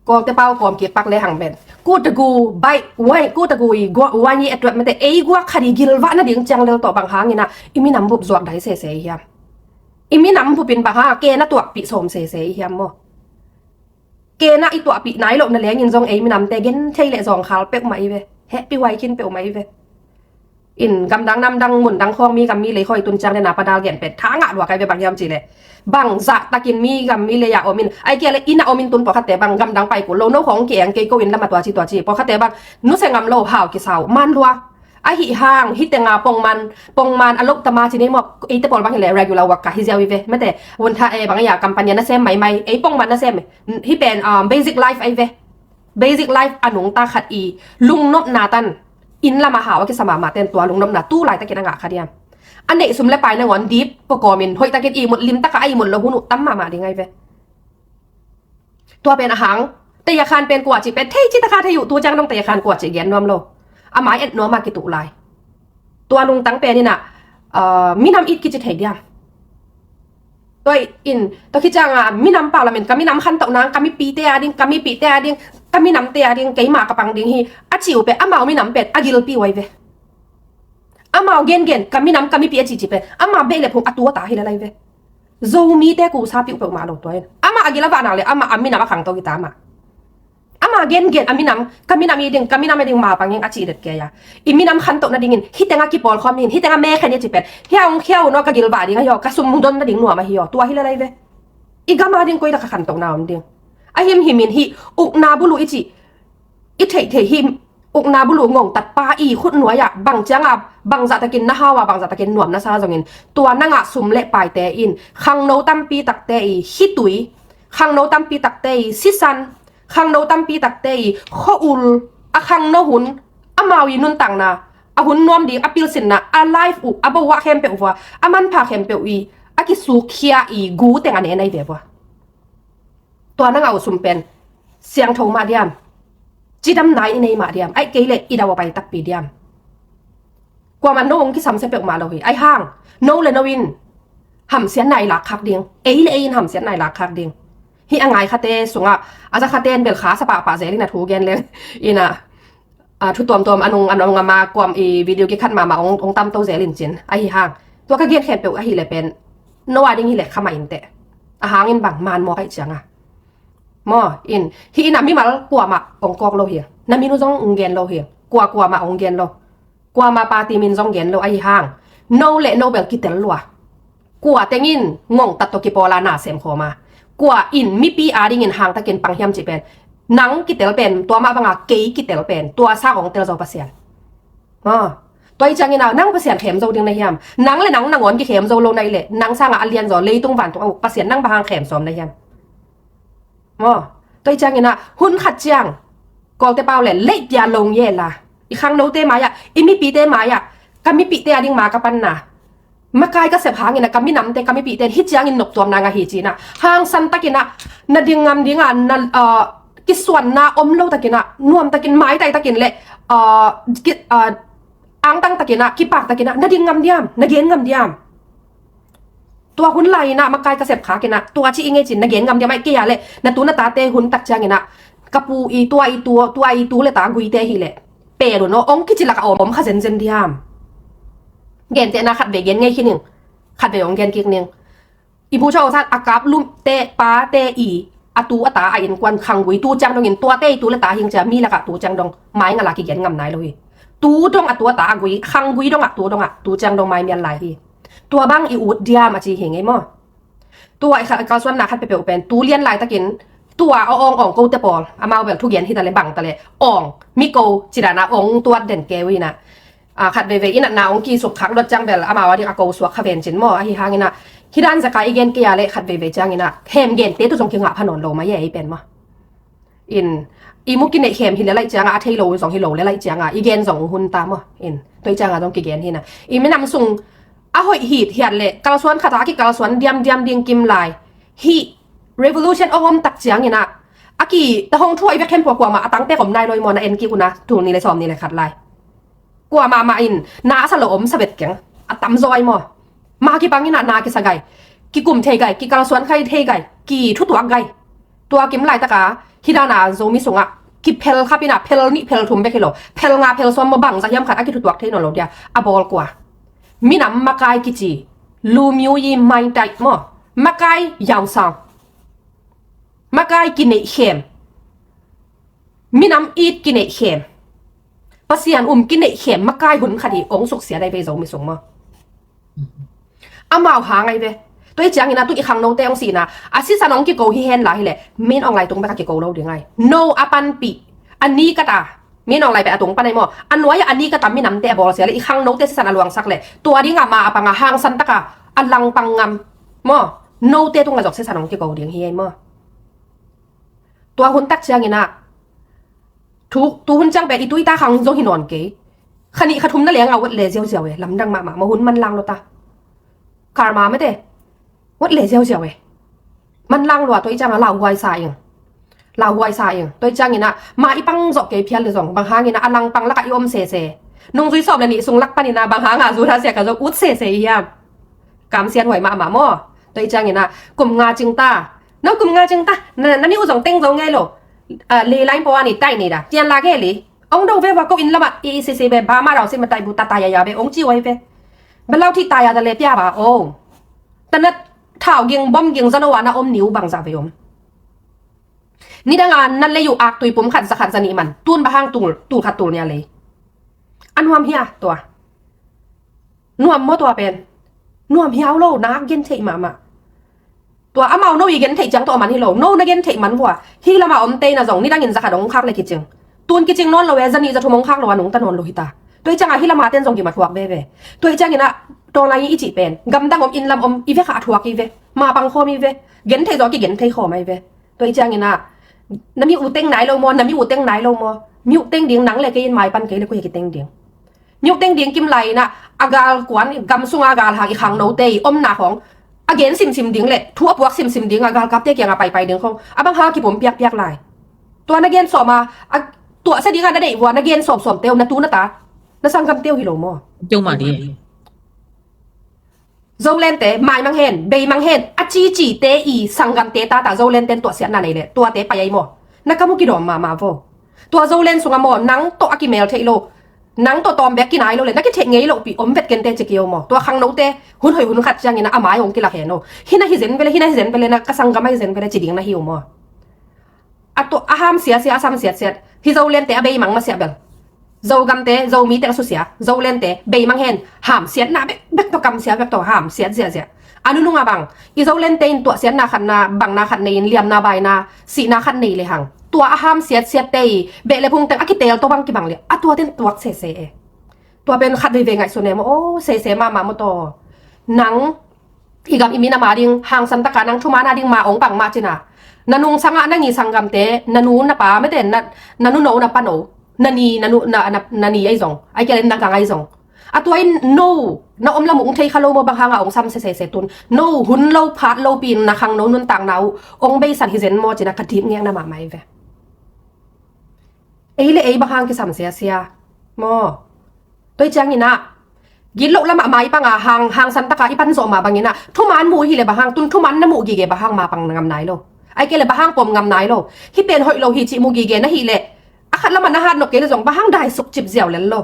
Kawlte pau kawm kik pak le hang pen. Kutagu bai, wai, kutagu i gua, wai ni etwet mete, ei gua khadi gilvah nading ciang lel tawh bang hangina, i minam bup zuak dai sese i hiam. I minam bupin bang hang, kena tuakpih sawm sese i hiam maw. Kena i tuakpih nai loh na lengin zong ei minamte gen thei le zawngkhal peuhmah i ve. Hehpih huai khin peuhmah i ve. In gamdang namdang mundang khawng mi gam mi lei khawi tun ciang le na padal gen pen thangah luak ai ve bang hiam cih leh. Bangzah takin mi gam mi lei a om in. Ai kia le inn a om in tun pawlkhatte bang gamdang pai kul lo no khawng ki eng kei ko inn lam a tua ci tua ci. Pawlkhatte bang nuse ngam lo hau kisau man lua. Ahi hang, hih tenga pongman, pongman a loh tama ci nei maw, eite pawl bang hi le regular work ka hi ziau i ve. Mete, vun tha e bang a company a na sem maimai, ei pongman na sem. Hih pen, um, basic life ai ve. Basic life a nungta khat i lungnopna tan inn lam a hau a kisa mahmah ten tua lungnopna tu laitakin a ngah kha diam. A neih sum le pai nangawn dip pawkawmin hoih takin ihmut limtaka a ihmut lo hun uh tam mahmah ding ai ve. Tua pen a hang, tei a khan pen kua cih pen thei cih taka thei uh, tu ciang dong tei a khan kua cih gen nuam lo. A mai et nuam a kituh lai. Tua lungtang pen inah, uh, minam it kici thei diam. Tua in, tua khit cianga minam pau lamin, ka minam khantoh nang, ka mipite a ding, ka mipite a ding, ka minamte a ding, keima ka pang ding hi, a ci uh pen, amau minam pen, a gilpi uh ai ve. Amau gengen, ka minam, ka mipi a cici pen, amau beh le phung a tu a ta hi lalai ve. Zomite kusa piuh peuhmah lo tua in. Amah a gil a vah nak le, amah a minam a khangto hi ta amah. Amah gengen a minam, ka minam i ding, ka minam i ding ma pangin a cih det kei a. I minam khantoh nadingin, hih tenga kipawl khawm in, hih tenga mekhen i cih pen. Hia ung, hia un aw ka gilvah ding a hi aw, ka sum don nading nuam a hi aw, tua hi lalai ve. I gam a ding koi dak a khantohna om ding. A himhimin hih, ukna bulu i cih. I theihtheih him, ukna bulu ngongtatpa i khut nuai-ah, bang cianga, bangzah takin na hau a, bangzah takin nuam na sa zongin, tua na ngah sum le paite in, khangno tampi takte i, khitui, khangno tampi takte i, sisan, khangno tampi takte i, khua-ul, a khangno hun, amau i nuntakna, a hun nuam ding, a pilsinna, a life uh, a bohuah khempeuh vua, a manpha khempeuh i, a kisukkhia i, gu teng a ne nai ve vua. Tua na ngah uh sum pen siangtho mah diam? Cidam nai i nei mah diam? Aih kei leh i dau a pai takpi diam? Kuamah no hong kisamsia peuhmah lo hi. Aih hang, no le no in hamsiatna i lak khak ding, ei le ei in hamsiatna i lak khak ding. Hih a ngai khate sungah a za khate in bel kha sa pahpah zel in a thu gen le in a, a, thu tuamtuam a nung a nung a ma kuam i video kikhat mahmah hong, hong tamto zel in cin. Ahi hang, tua ka gen khempeuh ahi le pen no a ding hi le kha mah in teh. A hangin bang man mawk aih cianga. Maw, in, hih in a mimal kuamah hong kawk lo hi. Na min uh zong hong gen lo hi. Kua kuamah hong gen lo. Kuama party min zong gen lo ahi hang. No le no bel kitel lua. Kua tengin ngongtat tawh kipawla na sem khawma. Kua in mipi a dingin hangtakin pang hiam cih pen. Nang kitel pen, tua mah banga kei kitel pen, tua sa hong tel zo Pasian. Ah, Tua hi ciangin ah nang Pasian khem zo ding na hiam? Nang le nang nangawn kikhem zo lo na hi leh, nang sangah a lianzaw leitung vantung a uk Pasian nang bang hang khem sawm na hiam? Maw, tua hi ciangin ah hun khat ciang Kawlte pau le leih pia long ye la, i khangnote mai-ah, i mipite mai-ah, ka mipite a ding ma ka panna, makai ka sep hangin ah ka minamte, ka mipite in hih ciangin noptuamna ngah hi ci-in ah, hangsan takin ah, na ding ngam ding a, na, ah, kisuanna om lo takin ah, nuam takin, maitai takin le, ah, ki, ah, angtang takin ah, kipak takin ah, na ding ngam diam, na gen ngam diam? Tua hun lai-in ah makai ka sep khak in ah, tua ci i ngei cin na gen ngam diam? Ahih kei a leh na tu na tate hun tak ciangin ah, ka pu i tua i tu, tua i tu le ta guite hi leh, pel un aw, ong kici lak a om, om kha zenzen diam? Gentehna khatvei gen ngei khin ing, khatvei ong gen kik ning. I bu chaw san a kap lumte pate i, a tu a ta a innkuan khanggui tu ciang dongin, tuate i tu le ta hing cia mi lakah tu ciang dong mai ngala kigen ngam nai lo hi. Tu dong a tu a ta a gui, khanggui dongah tu dongah tu ciang dong mai mial lai hi. Tua bang i ut diam a ci hi ngei maw? Tua i kha-, kalsuanna khat peuhpeuh pen tu lian laitakin tua a awng awng kote pawl, amau bel thugen hi ta le bang ta le awng, mi ko cidana awng tuat den keu in ah, a, khat veivei i natna ong kisuk khak dot ciang bel amau a ding a ko suak kha ven cin maw? Ahi hangin ah, hih dan zaka i gen kei a leh khat veivei ciangin ah, hem gente tawh zong kingah pha nawn lo mai e, i pen maw? In, i mu kineih khem hi le laih cianga, a thei lo zong hi lo le laih cianga, i gen zong hun ta maw? In, tua hi cianga zong kigen hi na. I minam sung a hoih hit hiat le kalsuan khat a kikalsuan diamdiam ding kim lai. Hih revolution ong om tak ciangin ah, a ki ta hong thu a i vek khempeuh kuamah a tangte om nai lo i maw, na en kik un a, tul nih le sawm nih le khat lai. Kuamah mah in na a sa lo om sa vet keng, a tamzaw i maw. Ma kipang in ah na kisa gai, kikum thei gai, kikalsuan khai thei gai, kithutuak gai. Tua kim laitaka hih dana Zomi sungah kiphel khap in ah, phel nih phel thum bek hi lo, phel nga phel sawm maw, bangzah hiam khat a kithutuak thei nawn lo dia, a bawl kua? Minam makai kici, lu miu yi mai tai maw, makai yausang, makai kineih khem, minam it kineih khem, Pasian um kineih khem makai hun khat hi ong suksia dai ve Zomi sung maw? Amau hang ai ve. Tua hi ciangin a tu i khangnote ong sihna, a sisan ong kiko hi hen la hi leh, Min Aung Hlaing tung bek a kiko lo ding ai. No a panpih, a ni kata, Min Aung Hlaing bek a tung pan ai maw, a nuai a ni kata minamte a bawlsia le i khangnote sisan a luangsak le, tua ding a ma a panga hangsan taka a langpang ngam maw, note tung a zok sisan ong kiko ding hi ai maw? Tua hun tak ciangin ah, thu, tu hun ciang pen i tu i ta khang zong hi nawn kei. Kha nih kha thum na leng a uat le ziauziau e, lamdang mahmah maw, hun manlang lo ta. Karma mete, uat le ziauziau e. Manlang lua, tua i cianga lauhuai sa ing. Lauhuai sa ing. Tua i ciangin ah, ma i pang zawh kei phial le zong, bang hangin ah a langpang lakah i om sese. Nungzui sawm le nih sung lak panin ah, bang hanga zu tha sia ka zong ut sese i hiam? Kamsiat huai mahmah maw. Tua i ciangin ah, kum nga cing ta. No kum nga cing ta. Na, na mi uh zong teng zo ngei lo. Ah, lei lai paw a ni tai ni da. Tian la ke li. Ong do ve va ko in lama i i sisi ve ba ma rau si ma tai bu ta ta ya ya ve. Ong ci wai ve. Ba lau thi ta ya da le pia ba ong. Ta na thau ging bom ging za no wa na om niu bang za ve om. Ni dang a na lei uh ak tui pum khat za khat za nih man. Tun ba hang tul, tul khat tul nia lei. A nuam hia tua. Nuam maw tua pen? Nuam hiau lo, nak gen theih mahmah. Tua amau no i gen theih ciang tawh a man hi lo, no na gen theih man vua. Hih lama om teina zong nidangin za khat ong khak le kicing. Tun kicing nawn lo e, za nih za thum ong khak lo a nungta nawn lo hita. Tua i cianga hih lama ten zong gim a thuak veve. Tua i ciangin ah, tawnglai i cih pen, gamdang om, innlam om, i vekah a thuak i ve. Ma pang khawm i ve. Gen theih zawh a kigen thei khawm ai ve. Tua i ciangin ah, na mi uh teng nai lo maw, na mi uh teng nai lo maw? Mi uh teng ding nang le kei in mai pan kei le koi a kiteng ding. Mi uh teng ding kim lai in ah, a gal kuan, gam sunga gal hang i khangnote i omna khawng a gen simsim ding le thu a puak simsim ding a galkapte kianga paipai ding khawng a bang hang kipum piakpiak lai. Tua na gen sawm a, a tuahsia dinga na deih vua na gen sawmsawmte uh, na tu na ta, na sanggamte uh hi lo maw? Keu mah ding. Zolente, mai mang hen, bei mang hen, a cicite i sanggamte tata Zolente in tuahsiatna nei le, tuate pai ai maw? Na kam uh kidawm mahmah vo. Tua Zolen sunga maw, nang tawh a kimel theih lo, nang tawh tawm bek kinai lo le, na kitheih ngei lohpih om vet kente ci kei uh maw? Tua khangnote, hun hoih hun khat ciangin a mai hong kilak hen uh. Hih na hi zen vele, hih na hi zen vele, na ka sanggam a hi zen vele, ci ding na hi uh maw? A tua, a ham siasia, a sam siatsiat. Hih Zolente a bei mang masiah bel. Zogamte, Zomite a susia. Zolente, bei mang hen. Ham siatna bek, bek tawh kam sia, bek tawh ham siat ziahziah. A nununga bang, i Zolente in tuahsiatna khatna, bangna khat nei in, liamna baina, sihna khat nei le hang. Tua a ham siatsiatte i, beh le phung teng a kitel tawh bang kibang le. A tuaten tuak sese e. Tua pen khat veivei ngaihsun e maw, aw sese mahmah maw taw. Nang i gam i minam a ding hangsan taka nang thuman a ding ma ong pang mah cina, na nungsangah na ngi sanggamte, na nu na pa mete, na, na nu no na pa no, na ni, na nu, na, na, na ni ahi zong, ai kia le na gang ahi zong, a tua in no na om lam ung thei kha lo maw, bang hanga ong sam sesese tun no hun lo phat lo pi in na khang no nuntakna uh ong beisan hi zen maw cina ka dip ngekna mahmah hi ve. Ei le ei bang hang kisam siasia maw? Tua i ciangin ah gitloh lamah mai panga hang, hangsan taka i pan zawh mah bangin ah thuman muh hi le bang hang, tun thuman na muh gige bang hang ma pang ngam nai lo. Ai kei le bang hang pom ngam nai lo. Hi pen hoih lo hi cih muh gige na hi le, a khat lamah na hat nok kei le zong bang hang dai suk cip ziau lel lo.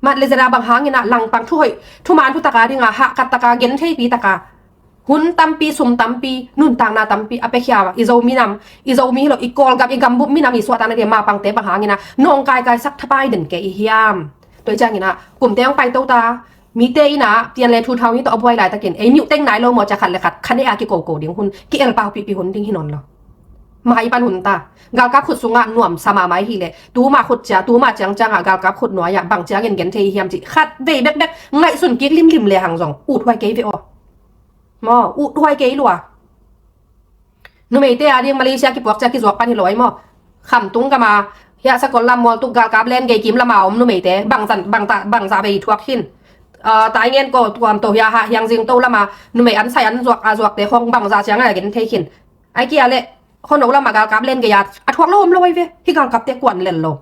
Mat le zena bang hangin ah langpang thu hoih, thuman thu taka dinga hahkat taka gentheipi taka hun tampi, sum tampi, nuntakna tampi a piakhia i Zo minam, i Zomi hi lo, i Kawlgam, i gambup minam i suahtakna dia mapangte bang hangin ah nawngkaikai sak thapai den kei i hiam? Tua i ciangin ah kumte hong paito ta, mite in ah pian le thu thau hi tawh a buai laitakin ei niuh teng nai lo maw cia khat le khat khanei a kikoko ding hun, ki-el paupihpih hun ding hi nawn lo. Mai pan hun ta. Galkap khut sungah nuamsa mahmah i hi le, tuma khut cia, tuma ciangciangah galkap khut nuai-ah bang ciangin gen thei i hiam cih khat vei bekbek ngaihsun kik limlim le hang zong uthuai kei ve aw. Maw, uthuai kei lua. Numeite a ding Malaysia kipuak cia kizuak pan hi lo ai maw. Khamtung gama hiah sakol lam mualtuk galkap len gei kim lama om numeite bangzan, bangta, bangza vei thuak khin. Taingen ko tuam to hiah hah hiang zing to lama numei an sai an zuak a zuakte khong bangza ciangah gen thei khin. Ai kia le hono lama galkap len gei a, a thuak lo om lo ai ve. Hi galkapte kuan lel lo.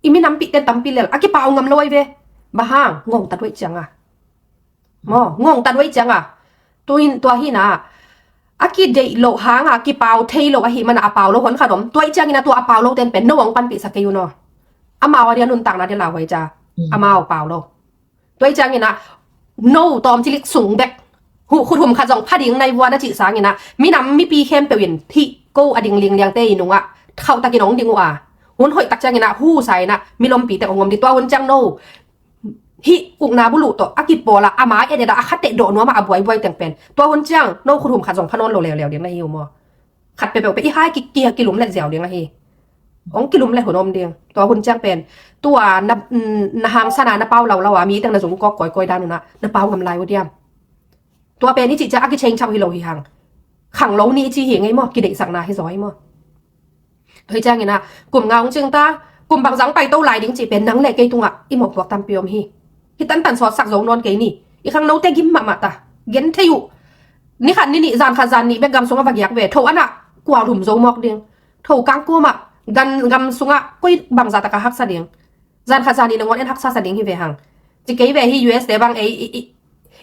I minam pihte tampi lel a kipau ngam lo ai ve. Bang hang ngongtat uaih cianga. Maw, ngongtat uaih cianga. Tuin tua hina a kideih loh hanga kipau thei lo ahi mana a pau lo hon khat om. Tua i ciangin a tua a pau lo ten pen no hong panpihsak kei un aw. Amau a dia nuntakna dia lauhuai ca. Amau pau lo. Tua i ciangin ah no tawm cilik sung bek huh khuthum khat zong pha ding nai vua na cih sangin ah minam mipi khempeuh in hih ko a ding lingliangte i nungah khauhtakin hong ding uh a, hun hoihtak ciangin ah husa in ah milompite hong om ding. Tua hun ciang no hih ukna buluh tawh a kipawl ah ama et et ah a khatteh dawh nuam ah a buaibuai teng pen tua hun ciang no khuthum khat zong pha nawn lo leuleu ding na hi uh maw? Khat peuhpeuh pen i hai ki, ki, kilum let ziau ding ahi. Hong kilum let hun om ding. Tua hun ciang pen tua na, na hangsan a na pau laulau a mi teng na zung kawk kawikawi dan un ah na pau ngam lai uh diam? Tua pen i cih ciang a kicheng chau hi lo hi hang. Khang lo ni i ci hi ngei maw? Kideihsakna hi zaw hi maw? Tua hi ciangin ah kum nga hong cing ta, kum bangzah hong paito lai ding cih pen nang le kei tungah i mawhpuak tampi om hi. Hi tantan sawtsak zo nawn kei ni. I khangnote gim mahmah ta. Gen thei uh. Ni khat ni nih, zan khat zan nih bek gam sungah va giak ve. Tho anah kua lum zo mawk ding. Tho kangkua mah gan gam sungah koi bangzah taka haksa ding. Zan khat zan nih nangawn en haksa sa ding hi ve hang. Ci kei ve hi U S te bang ei i, i,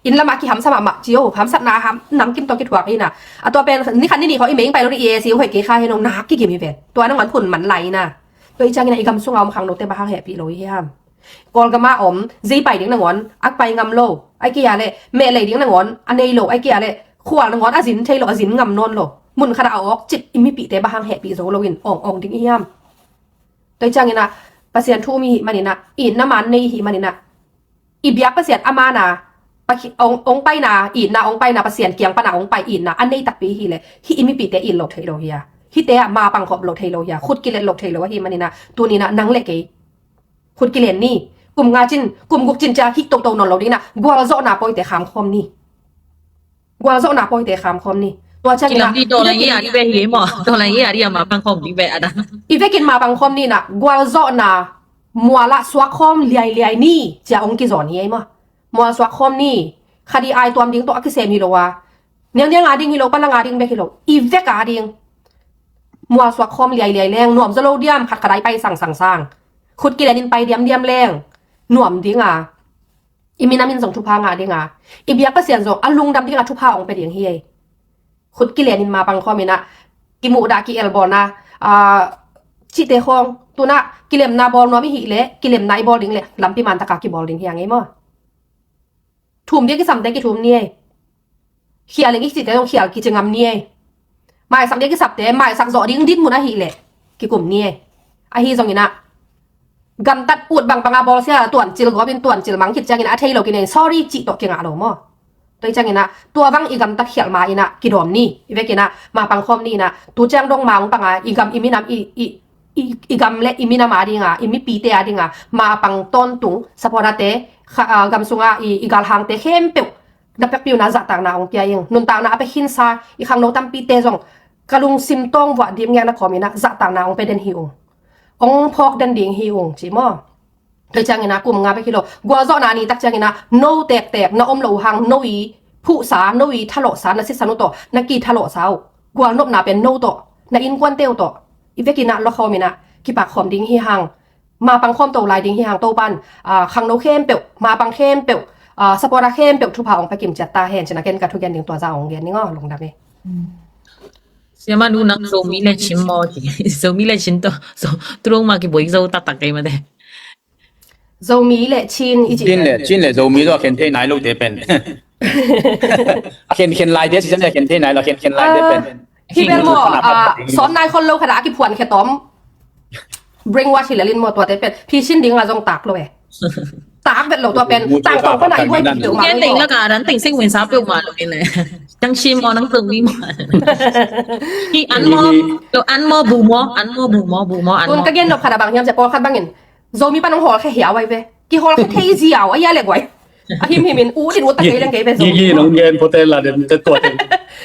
inn lamah kihamsa mahmah cio, hamsatna ham namkim tawh kithuak hi na. A tua pen ni khat ni nih khawng i mei ing pai lo ding i A C hong hoih kei kha hi nong nak kikim hi ve. Tua nangawn phun man lai hi na. Tua i ciangin ah i gam sungah om khangnote bang hang hehpih lo hi hiam? Kawlgam ah om, zei pai ding nangawn a pai ngam lo, ai kei a le meh lei ding nangawn a nei lo, ai kei a le khual nangawn a zin thei lo, a zin ngam nawn lo. Mun khatah a awk cip i mipihte bang hang hehpih zo loin awng awng ding i hiam? Tua i ciangin ah Pasian thu um i hih manin ah itna man nei i hih manin ah i biak Pasian a mana, hong, hong paina itna, hong paina Pasian kiang pana hong pai itna a nei takpi i hi le hih i mipihte it lo thei lo hi a, hihte ah ma pang khop lo thei lo hi a, khut kilet lo thei lo ahi manin ah tunin ah nang le kei khut kilen ni. Kum nga cin, kum guk cin cia hih toto nawn lo dingin ah gualzawhna pawite khamkhawm ni. Gualzawhna pawite khamkhawm ni. Tua ciangin ah i vekin ma pangkhawm ni na, gualzawhna mualah suakkhawm liailiai ni cia hong kizawn hi ei maw? Mual suakkhawm ni. Khadi ai tuam ding tawh a kisem hi lo a, niangniang a ding hi lo, palang a ding bek hi lo, i vek a ding mual suakkhawm liailiai leng nuam zaw lo diam? Khat khat ai pai sangsangsang, khut kilenin pai diamdiam leng nuam dinga, i minamin zong thupha ngah dinga, i biak Pasian zong a lungdam dinga thupha hong pia ding hi ei. Khut kilenin ma pangkhawm inah kimuhdah ki-elbawlna cihte khawng tunah kilemna bawl nuam i hih leh kilemna i bawl ding leh lampi mantaka kibawl ding hi a ngei maw? Thum dia kisamte kithum ni ei. Khial ding i cihte zong khial kici ngam ni ei. Maisak dia kisapte maisak zawh ding dinmun ahih leh kikum ni ei. Ahi zonginah gamtat ut bangpanga bawlsia tuancil gawpin tuancil mang khit ciangin a thei lo kinei sorry cih tawh kingah lo maw? Tua i cianginah tua bang i gamtat khialh ma inah kidawm ni. I vekinah ma pangkhawm ni inah tu ciang dong ma hong panga i gam i minam i, i i, i gam le i minam a dinga, i mipite a dinga, mapang tawntung, supporter te, kha-, ah, gam sunga i, i galhangte khempeuh, na pekpi un a zahtakna hong pia ing. Nuntakna a pia khinsa, i khangno tampite zong, ka lungsim tawng vuah dim ngiakna khawm in a zahtakna hong pia den hi ung. Hong phawk den ding hi ung, ci maw. Tua ciangin a kum nga bek hi lo. Gualzawhna ni tak ciangin a no tektek, na om lo uh hang, no i phuhsa, no i thalawhsa, na sisan uh tawh, na kithalawhsa uh. Gualnopna pen no tawh, na innkuante uh tawh. I vekin a lua khawm in a kipak khawm ding hi hang. Mapang khawm to lai ding hi hang Topan, ah, khangno khempeuh, mapang khempeuh, ah, supporter khempeuh thupha hong pia kimciat ta hen, ci-in a ken ka thugen ding tua zah hong gen ning aw, lungdam e. Siama nu nang Zomi le Chin maw ci. Zomi le Chin tawh, so, tulong ma kiboi zo taktak kei mate. Zomi le Chin i ci Chin le, Chin le Zomi zo a khen thei nai lo te pen. A khen, khen lai te, si chan a khen thei nai lo, khen, khen lai te pen. Ah, hi pen maw, ah, sawn nai khol lo khat a kiphuan khe tawm. Brainwash hi le lin maw tua te pen. Phi sin ding a zong tak lo e. Tak vet lo tua pen. Tang tong pana i buai pi lo ma. Ngen ding la ka dan ting sing win sa peuh ma lo in le. Tang Chin maw nang Zomi maw. Hi an maw, lo an maw bu maw, an maw bu maw, bu maw, an maw. Tun ka gen nop khat a bang hiam cia pawlkhat bangin. Zomi pan hong hawl khe hiau ai ve. Kihawl khe thei ziau ai a le guai. A him himin ut in ut ta kei leng kei ve Zomi. Gigi nong gen pote la den te tua den.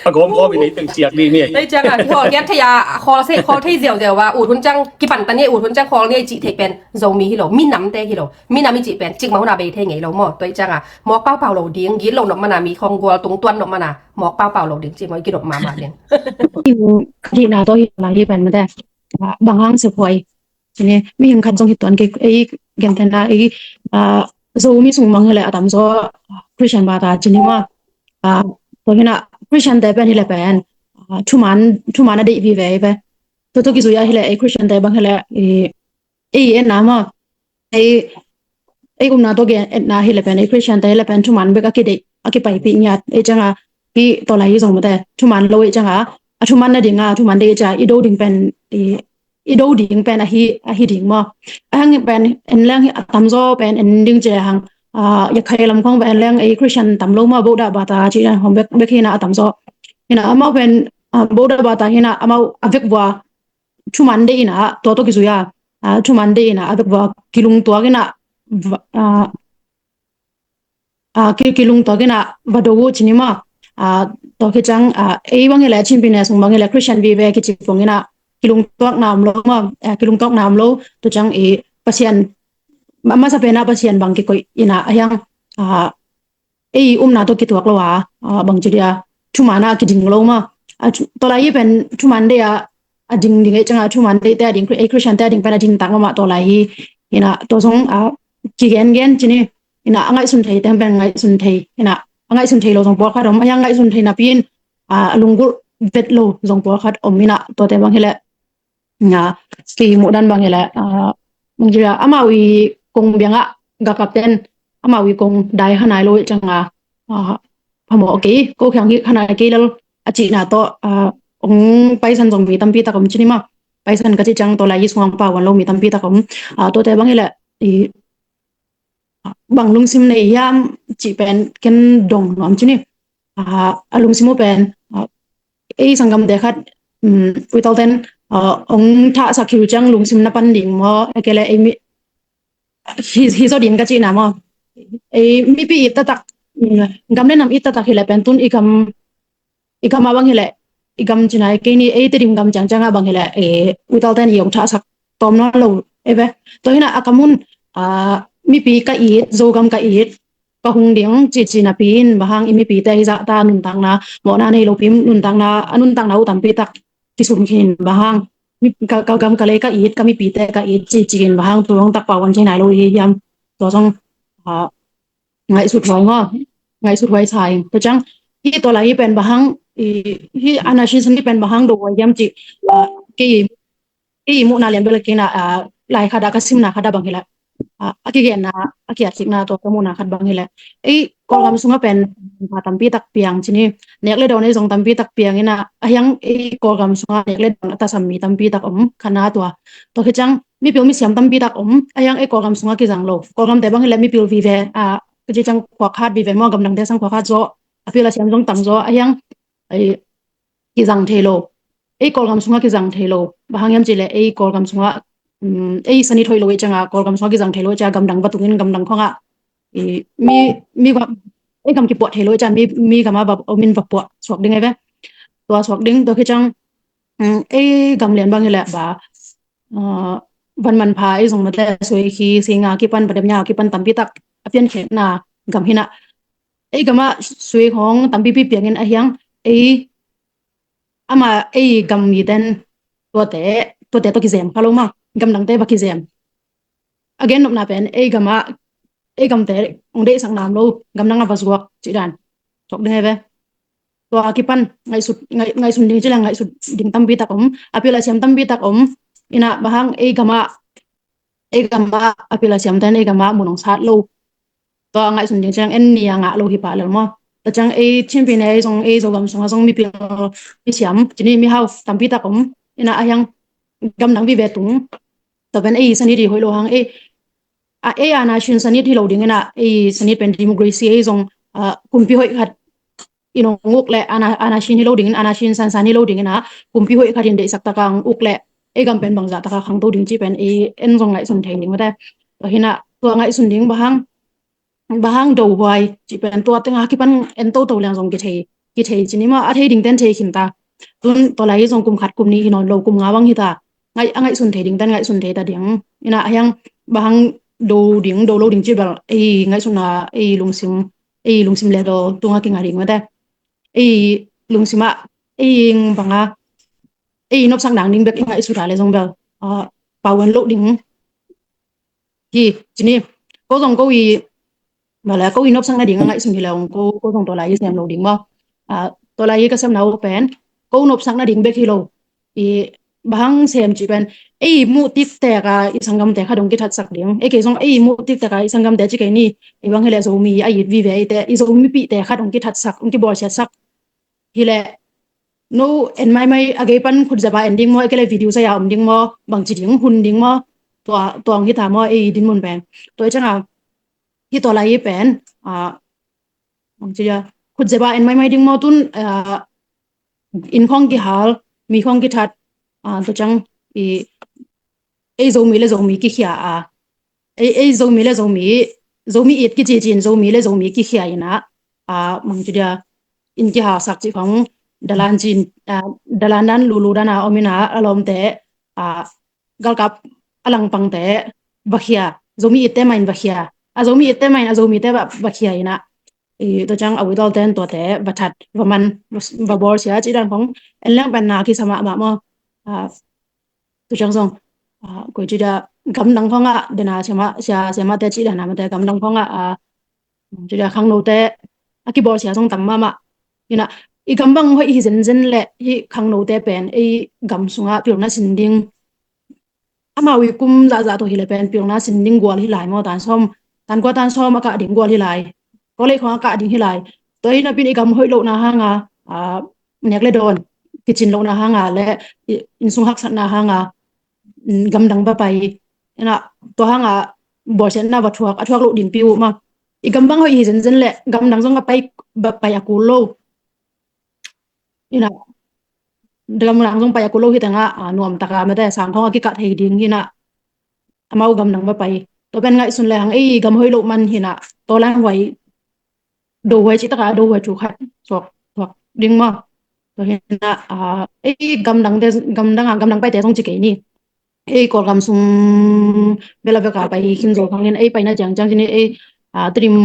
A gom gom in ei teng ciak ding ni. Tei ciang a kihawl gen thei a, hawl se, hawl thei ziau ziau a, ut hun ciang kipan ta ni, ut hun ciang hawl ni cih thei pen Zomi hi lo, minamte hi lo. Minam i cih pen cikmah hun a bei thei ngei lo maw. Tua ciang a mawk paupau lo ding, git lo nop man a, mi khong gual tung tuan nop man a, mawk paupau lo ding, ci maw, i kidop mahmah ding. Ka hihna tawh hi lai hi pen mate. Bang hang sephuai. Cine, mihing khat zong hi tuan kei, ei, gentehna, ei, ah, Zomi sung mang hi le a tamzaw, ah, Christian bata, cine ma, ah, tua hi na, Christian te pen hi le pen, ah, thuman, thuman a deih vive, ve. Tua tua kizui a hi le, ei, Christian te bang hi le, ei, ei, etna ma, ei, ei, umna tua gen, etna hi le pen, ei, Christian te hi le pen, thuman bek a kideih, a kipaipih ngiat, ei, ciang a, ki, tua lai hi zong mate, thuman lo, ei, ciang a, a thuman na ding a, thuman deih, ei, ciang a, i do ding pen, ei, i do ding pen ahi, ahi ding maw. A hang pen en leng hi a tamzaw pen en ding ci le hang, ah, Yakhai lam khong pen en leng ei Christian tam lo maw, Buddha bata ci le hong bek, bek hi na a tamzaw. Hi na amau pen, ah, Buddha bata hi na amau a vek vua thuman deih hi na, tua tua kizui a, ah, thuman deih hi na a vek vua kilungtuak hi na, va-, ah, ah, ki, kilungtuak hi na va do uh cini maw. Ah, tua khit ciang, ah, ei bang hi le, Chin pi ne sung bang hi le, Christian vive kici pong hi na kilungtuakna om lo maw, ah, kilungtuakna om lo, tua ciang i Pasian, ma, masa pen a Pasian bang kikoih hi na a hiang, ah, ei umna tua kituak lo a, ah, bang ci dia, thuman a kiding lo maw. Ah, thu, tua lai i pen thuman deih a, a ding ding ei ciang a, thuman deih te a ding, ei Christian te a ding pen a ding tak mahmah tua lai hi, hi na tua zong, ah, kigen gen cini, hi na a ngaihsun thei teng pen ngaihsun thei, hi na a ngaihsun thei lo zong pawlkhat om, a hiang ngaihsun thei napi in, ah, a lunggulh vet lo zong pawlkhat om hi na, tuate bang hi le, ah, kei muh dan bang hi le, ah, bang ci dia, amau i kong biang a ga kap ten, amau i kong dai kha nai lo ciang a, ah, phamawh kei, ko khiang hi kha nai kei lel a cihna tawh, ah, ong paisan zong mi tampi tak om cini maw. Paisan ka ci ciang tua lai hi sung a pauan lo mi tampi tak om. Ah, tuate bang hi le, i, bang lungsim nei hiam cih pen ken dong nuam cini. Ah, a lungsim uh pen, ah, ei sanggamte khat, um, without ten, ah, ong thahsak hi uh ciang lungsim na pan ding maw, a kei le ei mi, hi, hi zaw ding ka cihna maw. Ei mipi it taktak, um, gam le nam it taktak hi le pen tun i gam, i gam a bang hi le, i gam cina, kei ni ei Tedim gam ciangciang a bang hi le, eh, without ten i ong thahsak tawm nawn lo ei ve. Tua hi na a kam un, ah, mipi ka it, Zogam ka it, ka hung ding cici napi in bang hang i mipite hi zah ta nuntakna, mawhna nei lopi nuntakna, a nuntakna uh tampi tak kisum khin bang hang, mi, ka, ka gam ka lei ka it, ka mipite ka it cici in bang hang tu hong tak pauan ci nai lo hi hiam, tua zong, ah, ngaihsut huai maw, ngaihsut huai sa ing. Tua ciang, hi tua lai hi pen bang hang, i, hi ana sin san hi pen bang hang do huai hiam ci, ah, kei, kei muhna lian bel kei na, ah, lai khat a ka simna khat a bang hi le, ah, a kigenna, a kiatsikna tua ka muhna khat bang hi le. Ei, Kawlgam sung a pen, pa tampi tak piang cini, nek le dawn ei zong tampi tak piang hi na, a hiang ei Kawlgam sung a nek le dawn a tasam mi tampi tak om, kha na tua. Tua khit ciang, mipil misiam tampi tak om, a hiang ei Kawlgam sung a kizang lo. Kawlgam te bang hi le mipil vive, ah, ka ci ciang khuak khat vive maw, gamdang te sang khuak khat zaw, a pil a siam zong tam zaw, a hiang, ei, kizang thei lo. ei Kawlgam sungah kizang thei lo. Bang hang hiam cih leh ei Kawlgam sungah, um, ei sanit hoih lo i ciangah Kawlgam sungah kizang thei lo i ciangah gamdang va tungin gamdang khawngah i mi, mi gam, ei gam kipuah thei lo i ciangah mi, mi gamah va omin va puah suak ding ei ve. Tua suak ding, tua khit ciang, um, ei gam lian bang hi leh ba, uh, van manpha ei zong mate sui khi singa kipan, padem nya kipan tampi tak a piankhiatna gam hi na. Ei gamah sui khawng tampipi piangin a hiang ei ama ei gam miten tuate, tuate tawh kizem kha lo ma, gamdangte va kizem. A gennopna pen ei gamah, ei gamte hong deihsak nam lo, gamdang a va zuak cih dan. Tok ding ei ve. Tua a kipan ngaihsut, ngaih, ngaihsun ding cih leh ngaihsut ding tampi tak om, a pil a siam tampi tak om. Ina bang hang ei gamah, ei gamah a pil a siamten ei gamah mun hong sat lo. Tua ngaihsun ding ciang en ni a ngah lo hi pah lel maw. Tua ciang ei Chin pi ne ei zong, ei Zogam sungah zong mipil, misiam, cini mihau tampi tak om. Ina a hiang gamdang vive tung. Tua pen ei sanit i hoih lo hang ei, a, ei ana sin sanit hi lo ding ina, ei sanit pen democracy ei zong, a, kumpi hoih khat in hong uk leh ana, ana sin hi lo dingin, ana sin sansan hi lo dingin a, kumpi hoih khat in deihsak taka hong uk leh ei gam pen bangzah taka khangto ding cih pen ei en zong ngaihsun thei ding mate. Tua hi na, tua ngaihsun ding bang hang, bang hang dohuai cih pen tua tenga kipan en toto liang zong kithei, kithei cini maw, a thei dingten thei khin ta. Tun tua lai hi zong kum khat kum nih hi nawn lo, kum nga bang hi ta. Ngaih, a ngaihsun thei dingten ngaihsun thei ta ding. Ina a hiang bang hang do ding, do lo ding cih bel ei ngaihsutna, ei lungsim, ei lungsim level tunga kinga ding mate. Ei lungsimah ei ing banga ei nopsak nang ding bek i ngaihsut a le zong bel, a, pau en loh ding hi. Cini ko zong ko i, bale, ko i nopsak nading a ngaihsun hi le ong ko, ko zong tua lai i sem lo ding maw. A, tua lai i ka semna uh pen ko nopsak nading bek hi lo. I bang hang sem cih pen ei muh tiktek a i sanggamte khat hong kithatsak ding. Ei kei zong ei muh tiktek a i sanggamte ci kei ni. Ei bang hi le Zomi a it vive eite, i Zomipihte khat hong kithatsak, hong kibawlsiatsak hi le, no en maimai a gei pan khut zeba en ding maw, ei kei le video saya om ding maw, bangci ding hun ding maw, tua, tua hong hi ta maw ei dinmun pen. Tua i cianga hi tua lai i pen, a, bangci dia, khut zeba en maimai ding maw tun, a, inn khawng kihal, mi khawng kithat, a, tua ciang i, ei Zomi le Zomi kikhia a, ei, ei Zomi le Zomi, Zomi it kici cin Zomi le Zomi kikhia ina, a, mang ci dia, inn kihalsak cih khawng dalan cin, a, dalan dan lulu dan a om ina, a lawmte, a, galkap a langpangte va khia, Zomi itte main va khia, a Zomi itte main a Zomite va, va khia ina, i, tua ciang a uitawlten tuate va that, va man, va, va bawlsia cih dan khawng en leng pen na kisa mahmah maw. A, tua ciang zong, a, koi ci dia gamdang khawngah dena siama, sia, siamate cih dana mate gamdang khawngah, a, ci dia khangnote a kibawlsia zong tam mahmah. Ina, i gam bang hoih hi zenzen le hi khangnote pen ei gam sungah pilna sin ding. Amau i kum zahzah tawh hi le pen pilna sin ding gual hi lai maw, tan sawm, tan kua tan sawm a kah ding gual hi lai. College khawng a kah ding hi lai. Tua hi napin i gam hoih lohna hanga, a, nek le dawn kicin lohna hanga le i, innsung haksatna hanga, mm, gamdang va pai. Ina, tua hanga bawlsiatna va thuak, a thuak loh dingpi uh maw. I gam bang hoih hi zenzen le gamdang zong a pai, va pai a kul lo. Ina, gamdang zong pai a kul lo hi tengah, a, nuam taka mate sang khawng a kikah thei ding hi na. Amau gamdang va pai. Tua pen ngaihsun le hang ei gam hoih loh man hi na. Tua lai huai, dohuai cih taka dohuai thu khat suak, suak ding maw. Tua hi na, a, ei gamdangte, gamdang a, gamdang paite zong ci kei ni. Ei Kawlgam sung bela beka pai khin zo khangin ei paina ciangciang cini ei, a, Tedim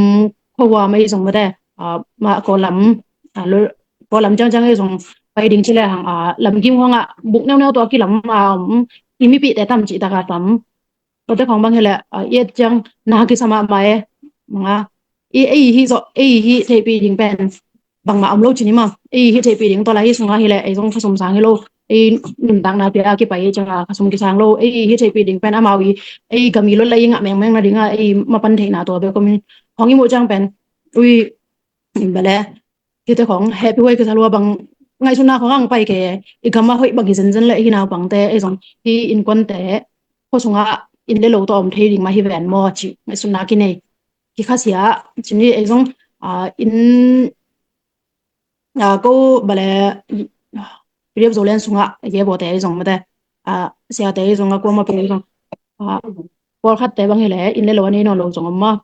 khuahuam ei zong mate, a, ma Kawllam, a, lo, Kawllam ciangciang ei zong pai ding ci le hang, a, lamgim khawngah buk neuneu tua kilam a om i mipihte tam cih taka tam. Tuate khawng bang hi le, a, i et ciang na kisa mahmah e, manga, i, ei hi zawh, ei hi theihpih ding pen bangmah om lo cini maw. Ei hi theihpih ding tua lai hi sungah hi le ei zong khasum sang hi lo. Ei nuntakna pia a kipai hi cianga khasum kisang lo. Ei hi theihpih ding pen amau i, ei gam i lot lai i ngah mengmeng nadinga ei mapan theihna tua bek om in. Hong i muh ciang pen, ui, bale, hite khawng hehpih huai kisa lua bang ngaihsutna khawng ang pai ke, i gam a hoih bang hi zenzen le hi naupangte, ei zong hi innkuante, khua sungah inn le lo tawh om thei ding mah hi ven maw cih ngaihsutna kinei. Kikhasia, cini ei zong, a, inn, a, ko bale, PDF Zoland sungah, ye bawte i zong mate, a, siate i zong, a, kuama pe i zong, a, pawlkhatte bang hileh inn le lo a nei nawn lo zong om maw.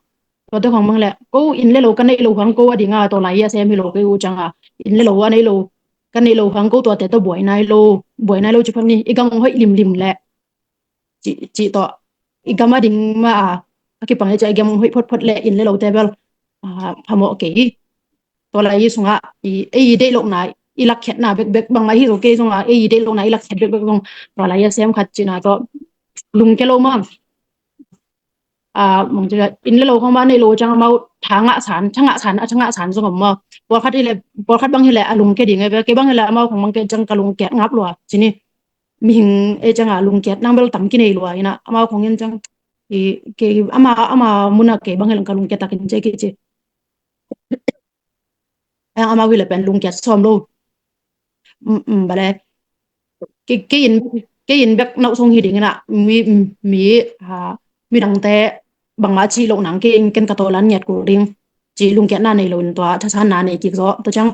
Tuate khong bang hileh ko inn le lo ka nei lo hang ko a dinga tawlai a sem hi lo kei uh cianga, inn le lo a nei lo ka nei lo hang ko tuate tawh buai nai lo, buai nai lo ci phot ni. I gam hoih limlim leh cih, cih tawh i gam a ding mah a, a kipang i ciah i gam hoih photphot leh inn le lote bel, a, phamawh kei hi. Tawlai i sungah i, ei i deih lohna, i lakkhiatna bekbek, bangmah hi zo kei zongah ei i deih lohna i lakkhiat bekbek zong tawlai a sem khat cihna tawh lungkia lo mah. A, mang cih inn le lo khong mah nei lo ciang amau tha ngah san, tha ngah san, a tha ngah san zong om maw. Pawlkhat hileh, pawlkhat bang hileh a lungkia ding e, kei bang hileh amau khong bang kei ciang ka lungkiat ngap lua ci ni. Mihing e cianga lungkiat nang bel tam kinei lua ina, amau khong in ciang i, kei ama, ama muna kei bang hileh ka lungkiat takin ci kei ci. Ang amau hileh pen lungkiat sawm lo. Mm, mm, bale. Kei, kei in, kei in bek nau sung hi ding ina, mi, mi, a, midangte bangmah cih loh nang kei in ken ka tawlan ngiat kul ding. Cih lungkiatna nei lo in tua thasanna nei kik zaw. Tua ciang,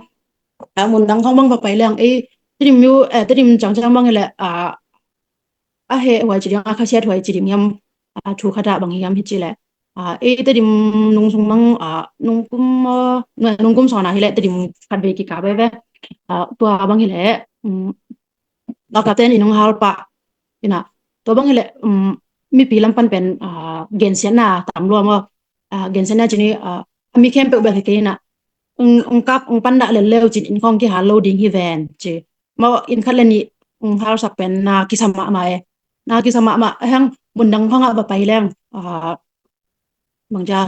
a, mundang khong bang va pai leng, ei, Tedim mi uh, eh, Tedim ciangciang bang hileh, a, a heh huai ci ding, a khasiat huai ci ding hiam, a, thu khat ah bang hiam hi ci leh, a, ei Tedim nung sung bang, a, nungkum, a, nungkum sawna hileh Tedim khat vei kikap veve. A, tua bang hileh, um, galkapten i nung hal pah ina, tua bang hileh, um, mipi lam pan pen, a, gensiatna tam lua maw. A, gensiatna ci ni, a, a mi khempeuh bel hi kei ina, ung, ung kap, ung pan dah lel leu cin inn khong kihal lo ding hi ven ci. Maw, inn khat le nih ung halsak pen na kisa mahmah e. Na kisa mahmah, a hang mundang khong ah va pai leng, a, bang cia,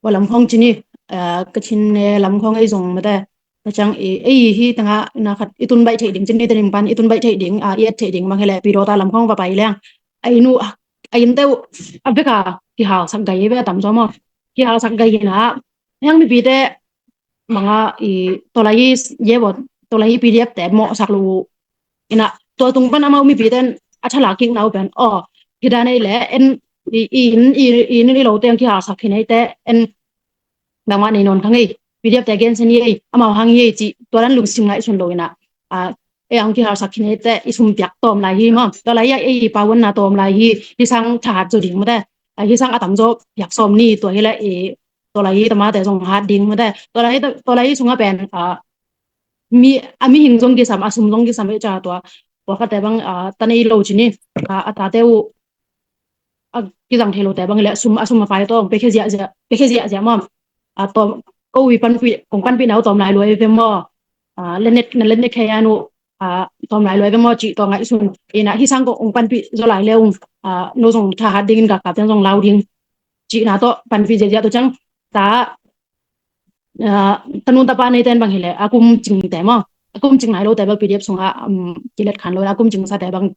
va lam khong ci ni, a, Kachin ne lam khong ei zong mate. Tua ciang i, ei hi tangah na khat i tun baih theih ding ci ni, Tedim pan i tun baih theih ding, a, i et theih ding bang hileh Pidawta lam khong va pai leng. A inn uh, a, a innte uh, a bek a kihalsak gai ve a tam zaw maw. Kihalsak gai ina, hang mipite banga i tawlai ye bawh, tawlai PDF te mawhsak lo uh. Ina, tua tung pan amau mipite in a thalak kikna uh pen, aw, hi dan ei leh, en, i, i, i, i, i lote ang kihalsak hi nei te, en, bangmah nei nawn kha ngei, PDF te gensia ni ei, amau hang hi ei cih, tua dan lungsim ngaihsun lo ina, a, ei ang kihalsak hi nei te, i sum piak tawm lai hi maw, tawlai a ei i pauanna tawm lai hi, hi sang thahat zo ding mate, a, hi sang a tam zaw piak sawm ni, tua hileh i tawlai tamate zong hat ding mate, tawlai, tawlai sungah pen, a, mi, a mihing zong kisam, a sum zong kisam ei ca tua, pawlkhatte bang, a, ta nei lo ci ni, a, a tate uh, a kizang thei lote bang hileh sum, a sum a pai tawm, pekhe ziahziah, pekhe ziahziah maw. A tawm, ko i panpih, kong panpih na uh tawm lai luai ve maw. A, lenet, na lenet khe an uh, a, tawm lai luai ve maw cih tawh ngaihsun. Ina hi sang kong panpih zaw lai leu, a, no zong thahat dingin galkapten zong lau ding. Cihna tawh panpih ziahziah tua ciang ta, a, tanun tapa neite in bang hileh, a kum cingte maw. A kum cing nai lote bel PDF sungah, um, kilet khan lo, a kum cing sate bang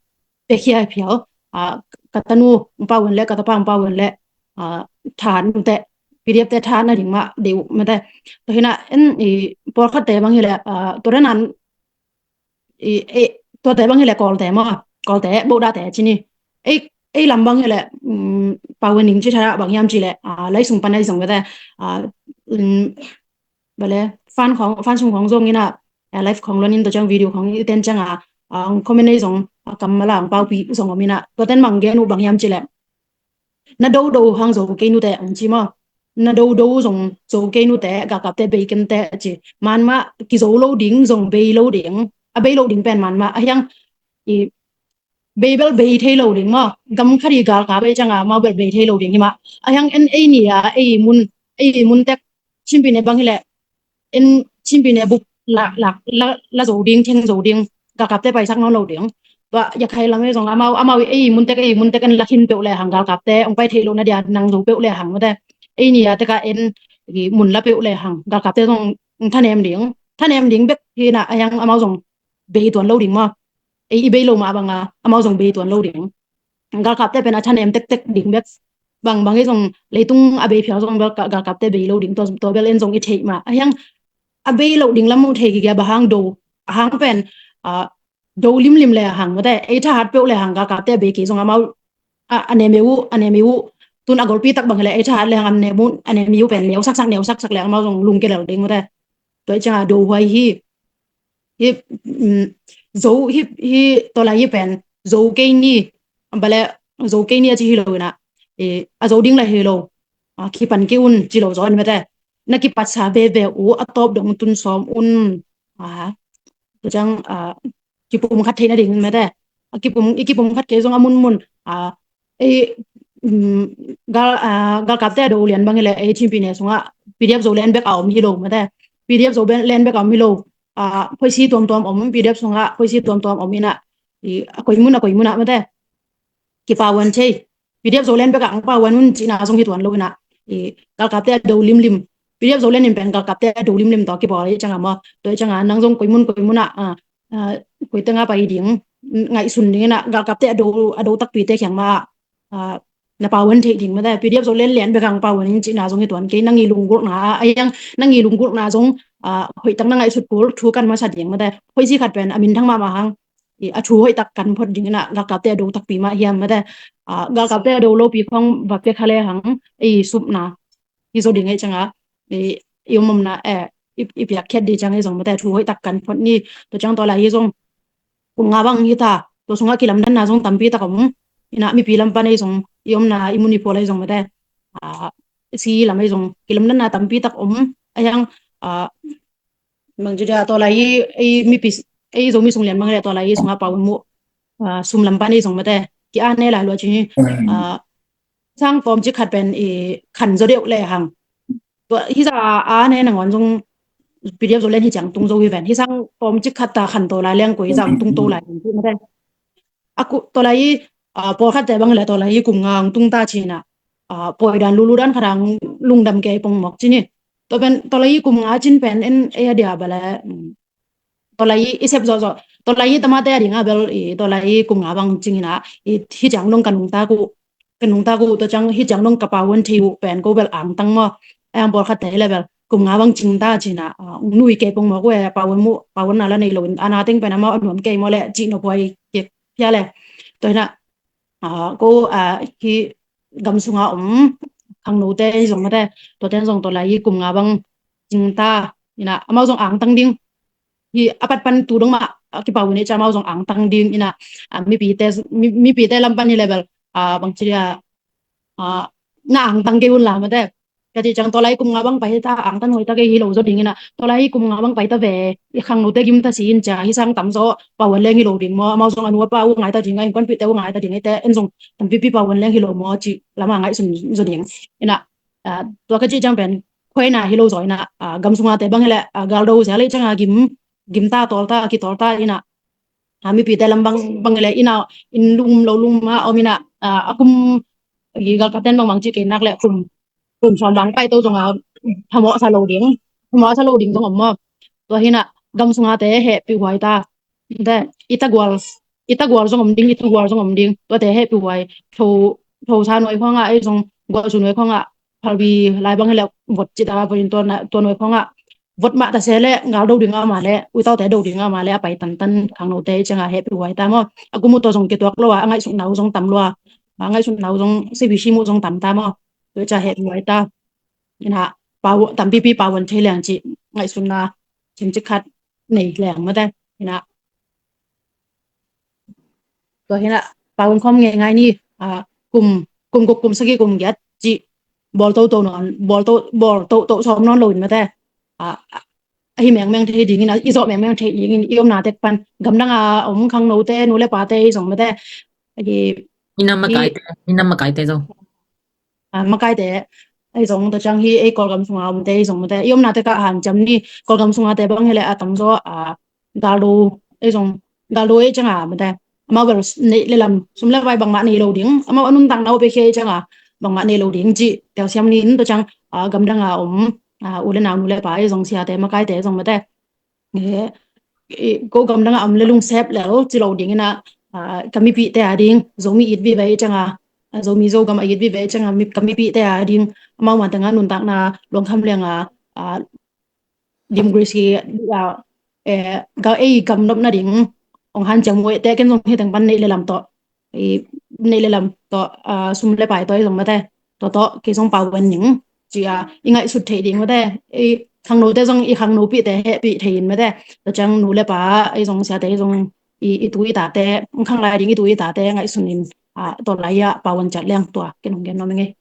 pekhia phial. A, ka tanu ung pau un le, ka tapa ung pau un le, a, thahat nute, PDF te thahat na ding mah deuh mate. Tua hina en i pawlkhatte bang hileh, a, tua dan an i, e, tuate bang hileh Kawlte maw, Kawlte, Bodahte ci ni. Ei, ei lam bang hileh, um, pau un ning ci thahat bang hiam ci leh, a, lai sung pan ei zong vete, a, um, bale, fan khong, fan sung khong zong ina, a, live khong lon in tua ciang video khong i ten cianga, a, comment ei zong, a, kammal a ang paupi zong om ina, tua ten mang gen uh bang hiam ci leh. Na dodo hang zo kei nute ang ci maw. Na dodo zong zo kei nute, galkapte bei kei nute ci. Man mah kizo lo ding, zong bei lo ding. A bei lo ding pen man mah. A hiang i bei bel bei thei lo ding maw. Gam khat i galkap ei cianga maw bel bei thei lo ding hi mah. A hiang en ei ni a, ei mun, ei mun tek Chin Pyine bang hileh, en Chin Pyine bup la, la, la, la zo ding, theng zo ding, galkapte paisak nawn lo ding. Tua Rakhine lam ei zong amau, amau ei mun tek, ei mun tek en la khin peuh lehang, galkapte ong pai thei lo na dia nang zo peuh lehang mate. Ei ni a tek a en i mun la peuh lehang, galkapte zong thanem ding, thanem ding bek hi na, a hiang amau zong bei tuan lo ding maw. Ei i bei lo mah banga amau zong bei tuan lo ding. Galkapte pen a thanem tektek ding bek. Bangbang ei zong leitung a bei phial zong bel ka, galkapte bei lo ding, tua, tua bel en zong i theih mah. A hiang a bei lo ding lam uh thei kik a, bang hang do, a hang pen, a, do limlim lehang mate, ei thahat peuh lehang galkapte bei kei zong amau, a, a nem ei uh, a nem ei uh. Tun a golpi tak bang hileh ei thahat lehang a nem uh, a nem ei uh pen neu saksak, neu saksak lehang amau zong lungkia lel ding mate. Tua i cianga do huai hi. Hi, um, Zo hi, hi, tua lai hi pen zo kei ni, bale, zo kei ni a ci hi lo ina, a zo ding la hi lo, kipan kei un ci lo zaw in mate. Na kipatsa veve uh a tawp dong tun sawm un. Tua ciang kipum khat theih nading mate. A kipum, i kipum khat kei zong a munmun, ei, galkapte a do lian bang hi leh ei Chin Pyine sungah P D F Zoland bek a om hi lo mate. P D F Zoland bek a om hi lo. Khoisi tuamtuam om, P D F sungah khoisi tuamtuam om ina, a koimun a koimun ah mate, kipawan thei. P D F Zoland bek a ang pawan un cihna zong hi tuan lo ina, galkapte a do limlim, P D F Zoland in pen galkapte a do limlim tawh kipawl hi cianga maw. Tua hi cianga nang zong koimun koimun ah, koi tengah pai ding, ngaihsun ding ina, galkapte a do, a do takpite kiang mah na pawan theih ding mate. P D F Zoland lian bek ang pawan in cihna zong hi tuan kei. Nang i lunggulhna a, a hiang nang i lunggulhna zong hoihtak na ngaihsut kul thu kan masa ding mate. Khoisi khat pen a minthang mahmah hang, a thu hoihtak kan phot ding ina, galkapte a do takpi mah hiam mate. Galkapte a do lopi khong va pia kha le hang, ei supna hi zo ding ei cianga, i om omna, i piakkhiat ding ciang ei zong mate, thu hoihtak kan phot ni. Tua ciang tua lai hi zong kum nga bang hi ta, tua sungah kilamdanna zong tampi tak om ina, mipi lam pan ei zong, i omna i mun i phual ei zong mate, si lam ei zong kilamdanna tampi tak om. A hiang, bang ci dia, tua lai hi ei mipi, ei Zomi sung lian bang hi leh tua lai hi sungah pawan muh, sum lam pan ei zong mate, ki a ne lai lua ci hi. Sang tawm ci khat pen i khan zaw deuh le hang, tua hi za a ne nangawn zong P D F Zoland hi ciang tung zo hi ven. Hi sang tawm ci khat ta khan to lai leng koi hi za ang tung to lai leng ci mate. A ku, tua lai hi, pawlkhatte bang hi leh tua lai hi kum nga ang tung ta ci ina, pawi dan lulu dan khat ang lungdam kei pongmawk ci ni. Tua pen tua lai hi kum nga cin pen en ei a dia bale, tua lai hi i sep zawhzawh, tua lai hi tamate a ding a bel, tua lai hi kum nga bang cing ina, hi ciang dong ka nungtak uh, ka nungtak uh, tua ciang hi ciang dong ka pawan thei uh pen ko bel angtang maw. A hiang pawlkhatte hi leh bel kum nga bang cing ta ci ina, nui kei pongmawk uh e, pawan muh, pawanna la nei lo in, a na teng pen amau a nuam kei maw le cih nop huai kik phia le. Tua hi ina, ko, hi gam sunga om khangnote hi zong mate, tuate zong tua lai hi kum nga bang cing ta ina, amau zong angtang ding. Hi a pat pan tu dong mah kipawan ei ciang amau zong angtang ding ina, mipite, mipite lam pan hi leh bel, bang ci dia, na angtang kei un la mate. Ka cih ciang tua lai kum nga bang pai ta, angtan hoih ta kei hi lo zaw ding ina, tua lai kum nga bang pai ta ve, i khangnote gim ta si in cia, hi sang tam zaw pawan leng hi lo ding maw, amau zong a nu a pa uh ngai ta ding a, innkuanpihte uh ngai ta ding a, eite en zong tampipi pawan leng hi lo maw cih lam a ngaihsun zaw ding ina. Tua ka cih ciang pen khuaina hi lo zaw ina, gam sunga te bang hi leh, galdo sia lei cianga gim, gim ta, tawl ta, kitawl ta ina, mipite lam bang, bang hi leh ina, inn lum lo lum a om ina, a kum, galkapten bang bang cih kei nak leh kum, kum sawm bang pai to zonga phamawhsa lo ding, phamawhsa lo ding zong om maw. Tua hi ina gam sunga te hehpih huai ta, i tagual, i tagual zong om ding, i tugual zong om ding, tuate hehpih huai. Tho, thosa nuai khawngah ei zong, gualsu nuai khawngah, phalbi lai bang hi leh vot ci ta, vot in tua nuai khawngah vot mah ta se leh, gal do ding a mah leh, uitaute do ding a mah leh, a pai tantan khangnote cianga hehpih huai ta maw. A kum uh tawh zong kituak lo a, a ngaihsutna uh zong tam lua, a ngaihsutna uh zong, C B C mu zong tam ta maw. Tua cia hehpih huai ta ina, tampipi pawan thei leng cih ngaihsutna cimcik khat nei leng mate ina. Tua hi ina, pawan khawm ngei ngai ni, kum, kum guk, kum sagih, kum giat cih bawl toto nawn, bawl to, bawl toto sawm nawn lo in mate. Ahi mengmeng thei dingin, i zawh mengmeng thei dingin, i omna tek pan gamdang a om khangnote, nu le pate i zong mate, i nam makaite, i nam makaite zong, makaite ei zong, tua ciang hi ei Kawlgam sunga omte i zong mate, i omna tek ah hanciam ni. Kawlgam sunga te bang hi leh a tam zaw, galdo ei zong, galdo ei cianga mate, amau bel neih le lam, sum le pai bangmah nei lo ding, amau a nuntakna uh pia khia ei cianga bangmah nei lo ding cih telsiam ni in. Tua ciang gamdang a om u le nau, nu le pa ei zong, siate makaite ei zong mate, ko gamdang a om le lungsep lel ci lo ding ina, ka mipihte a ding, Zomi it vive ei cianga, Zomi Zogam a it vive ei cianga ka mipihte a ding, amau manteng a nuntakna luangkham lianga democracy a, ei gam nop nading hong hanciam uh ei te, ken zong hi teng pan neih le lam tawh, neih le lam tawh, sum le pai tawh ei zong mate, tua tawh kei zong pawan ning ci a i ngaihsut theih ding mate. Ei khangnote zong i khangnopihte hehpih thei in mate. Tua ciang nu le pa ei zong, siate ei zong i, i tu i tate, khang lai ding i tu i tate ngaihsunin, a, tua lai-ah pau an ciat leng tua ken hong gen nuam ing ei.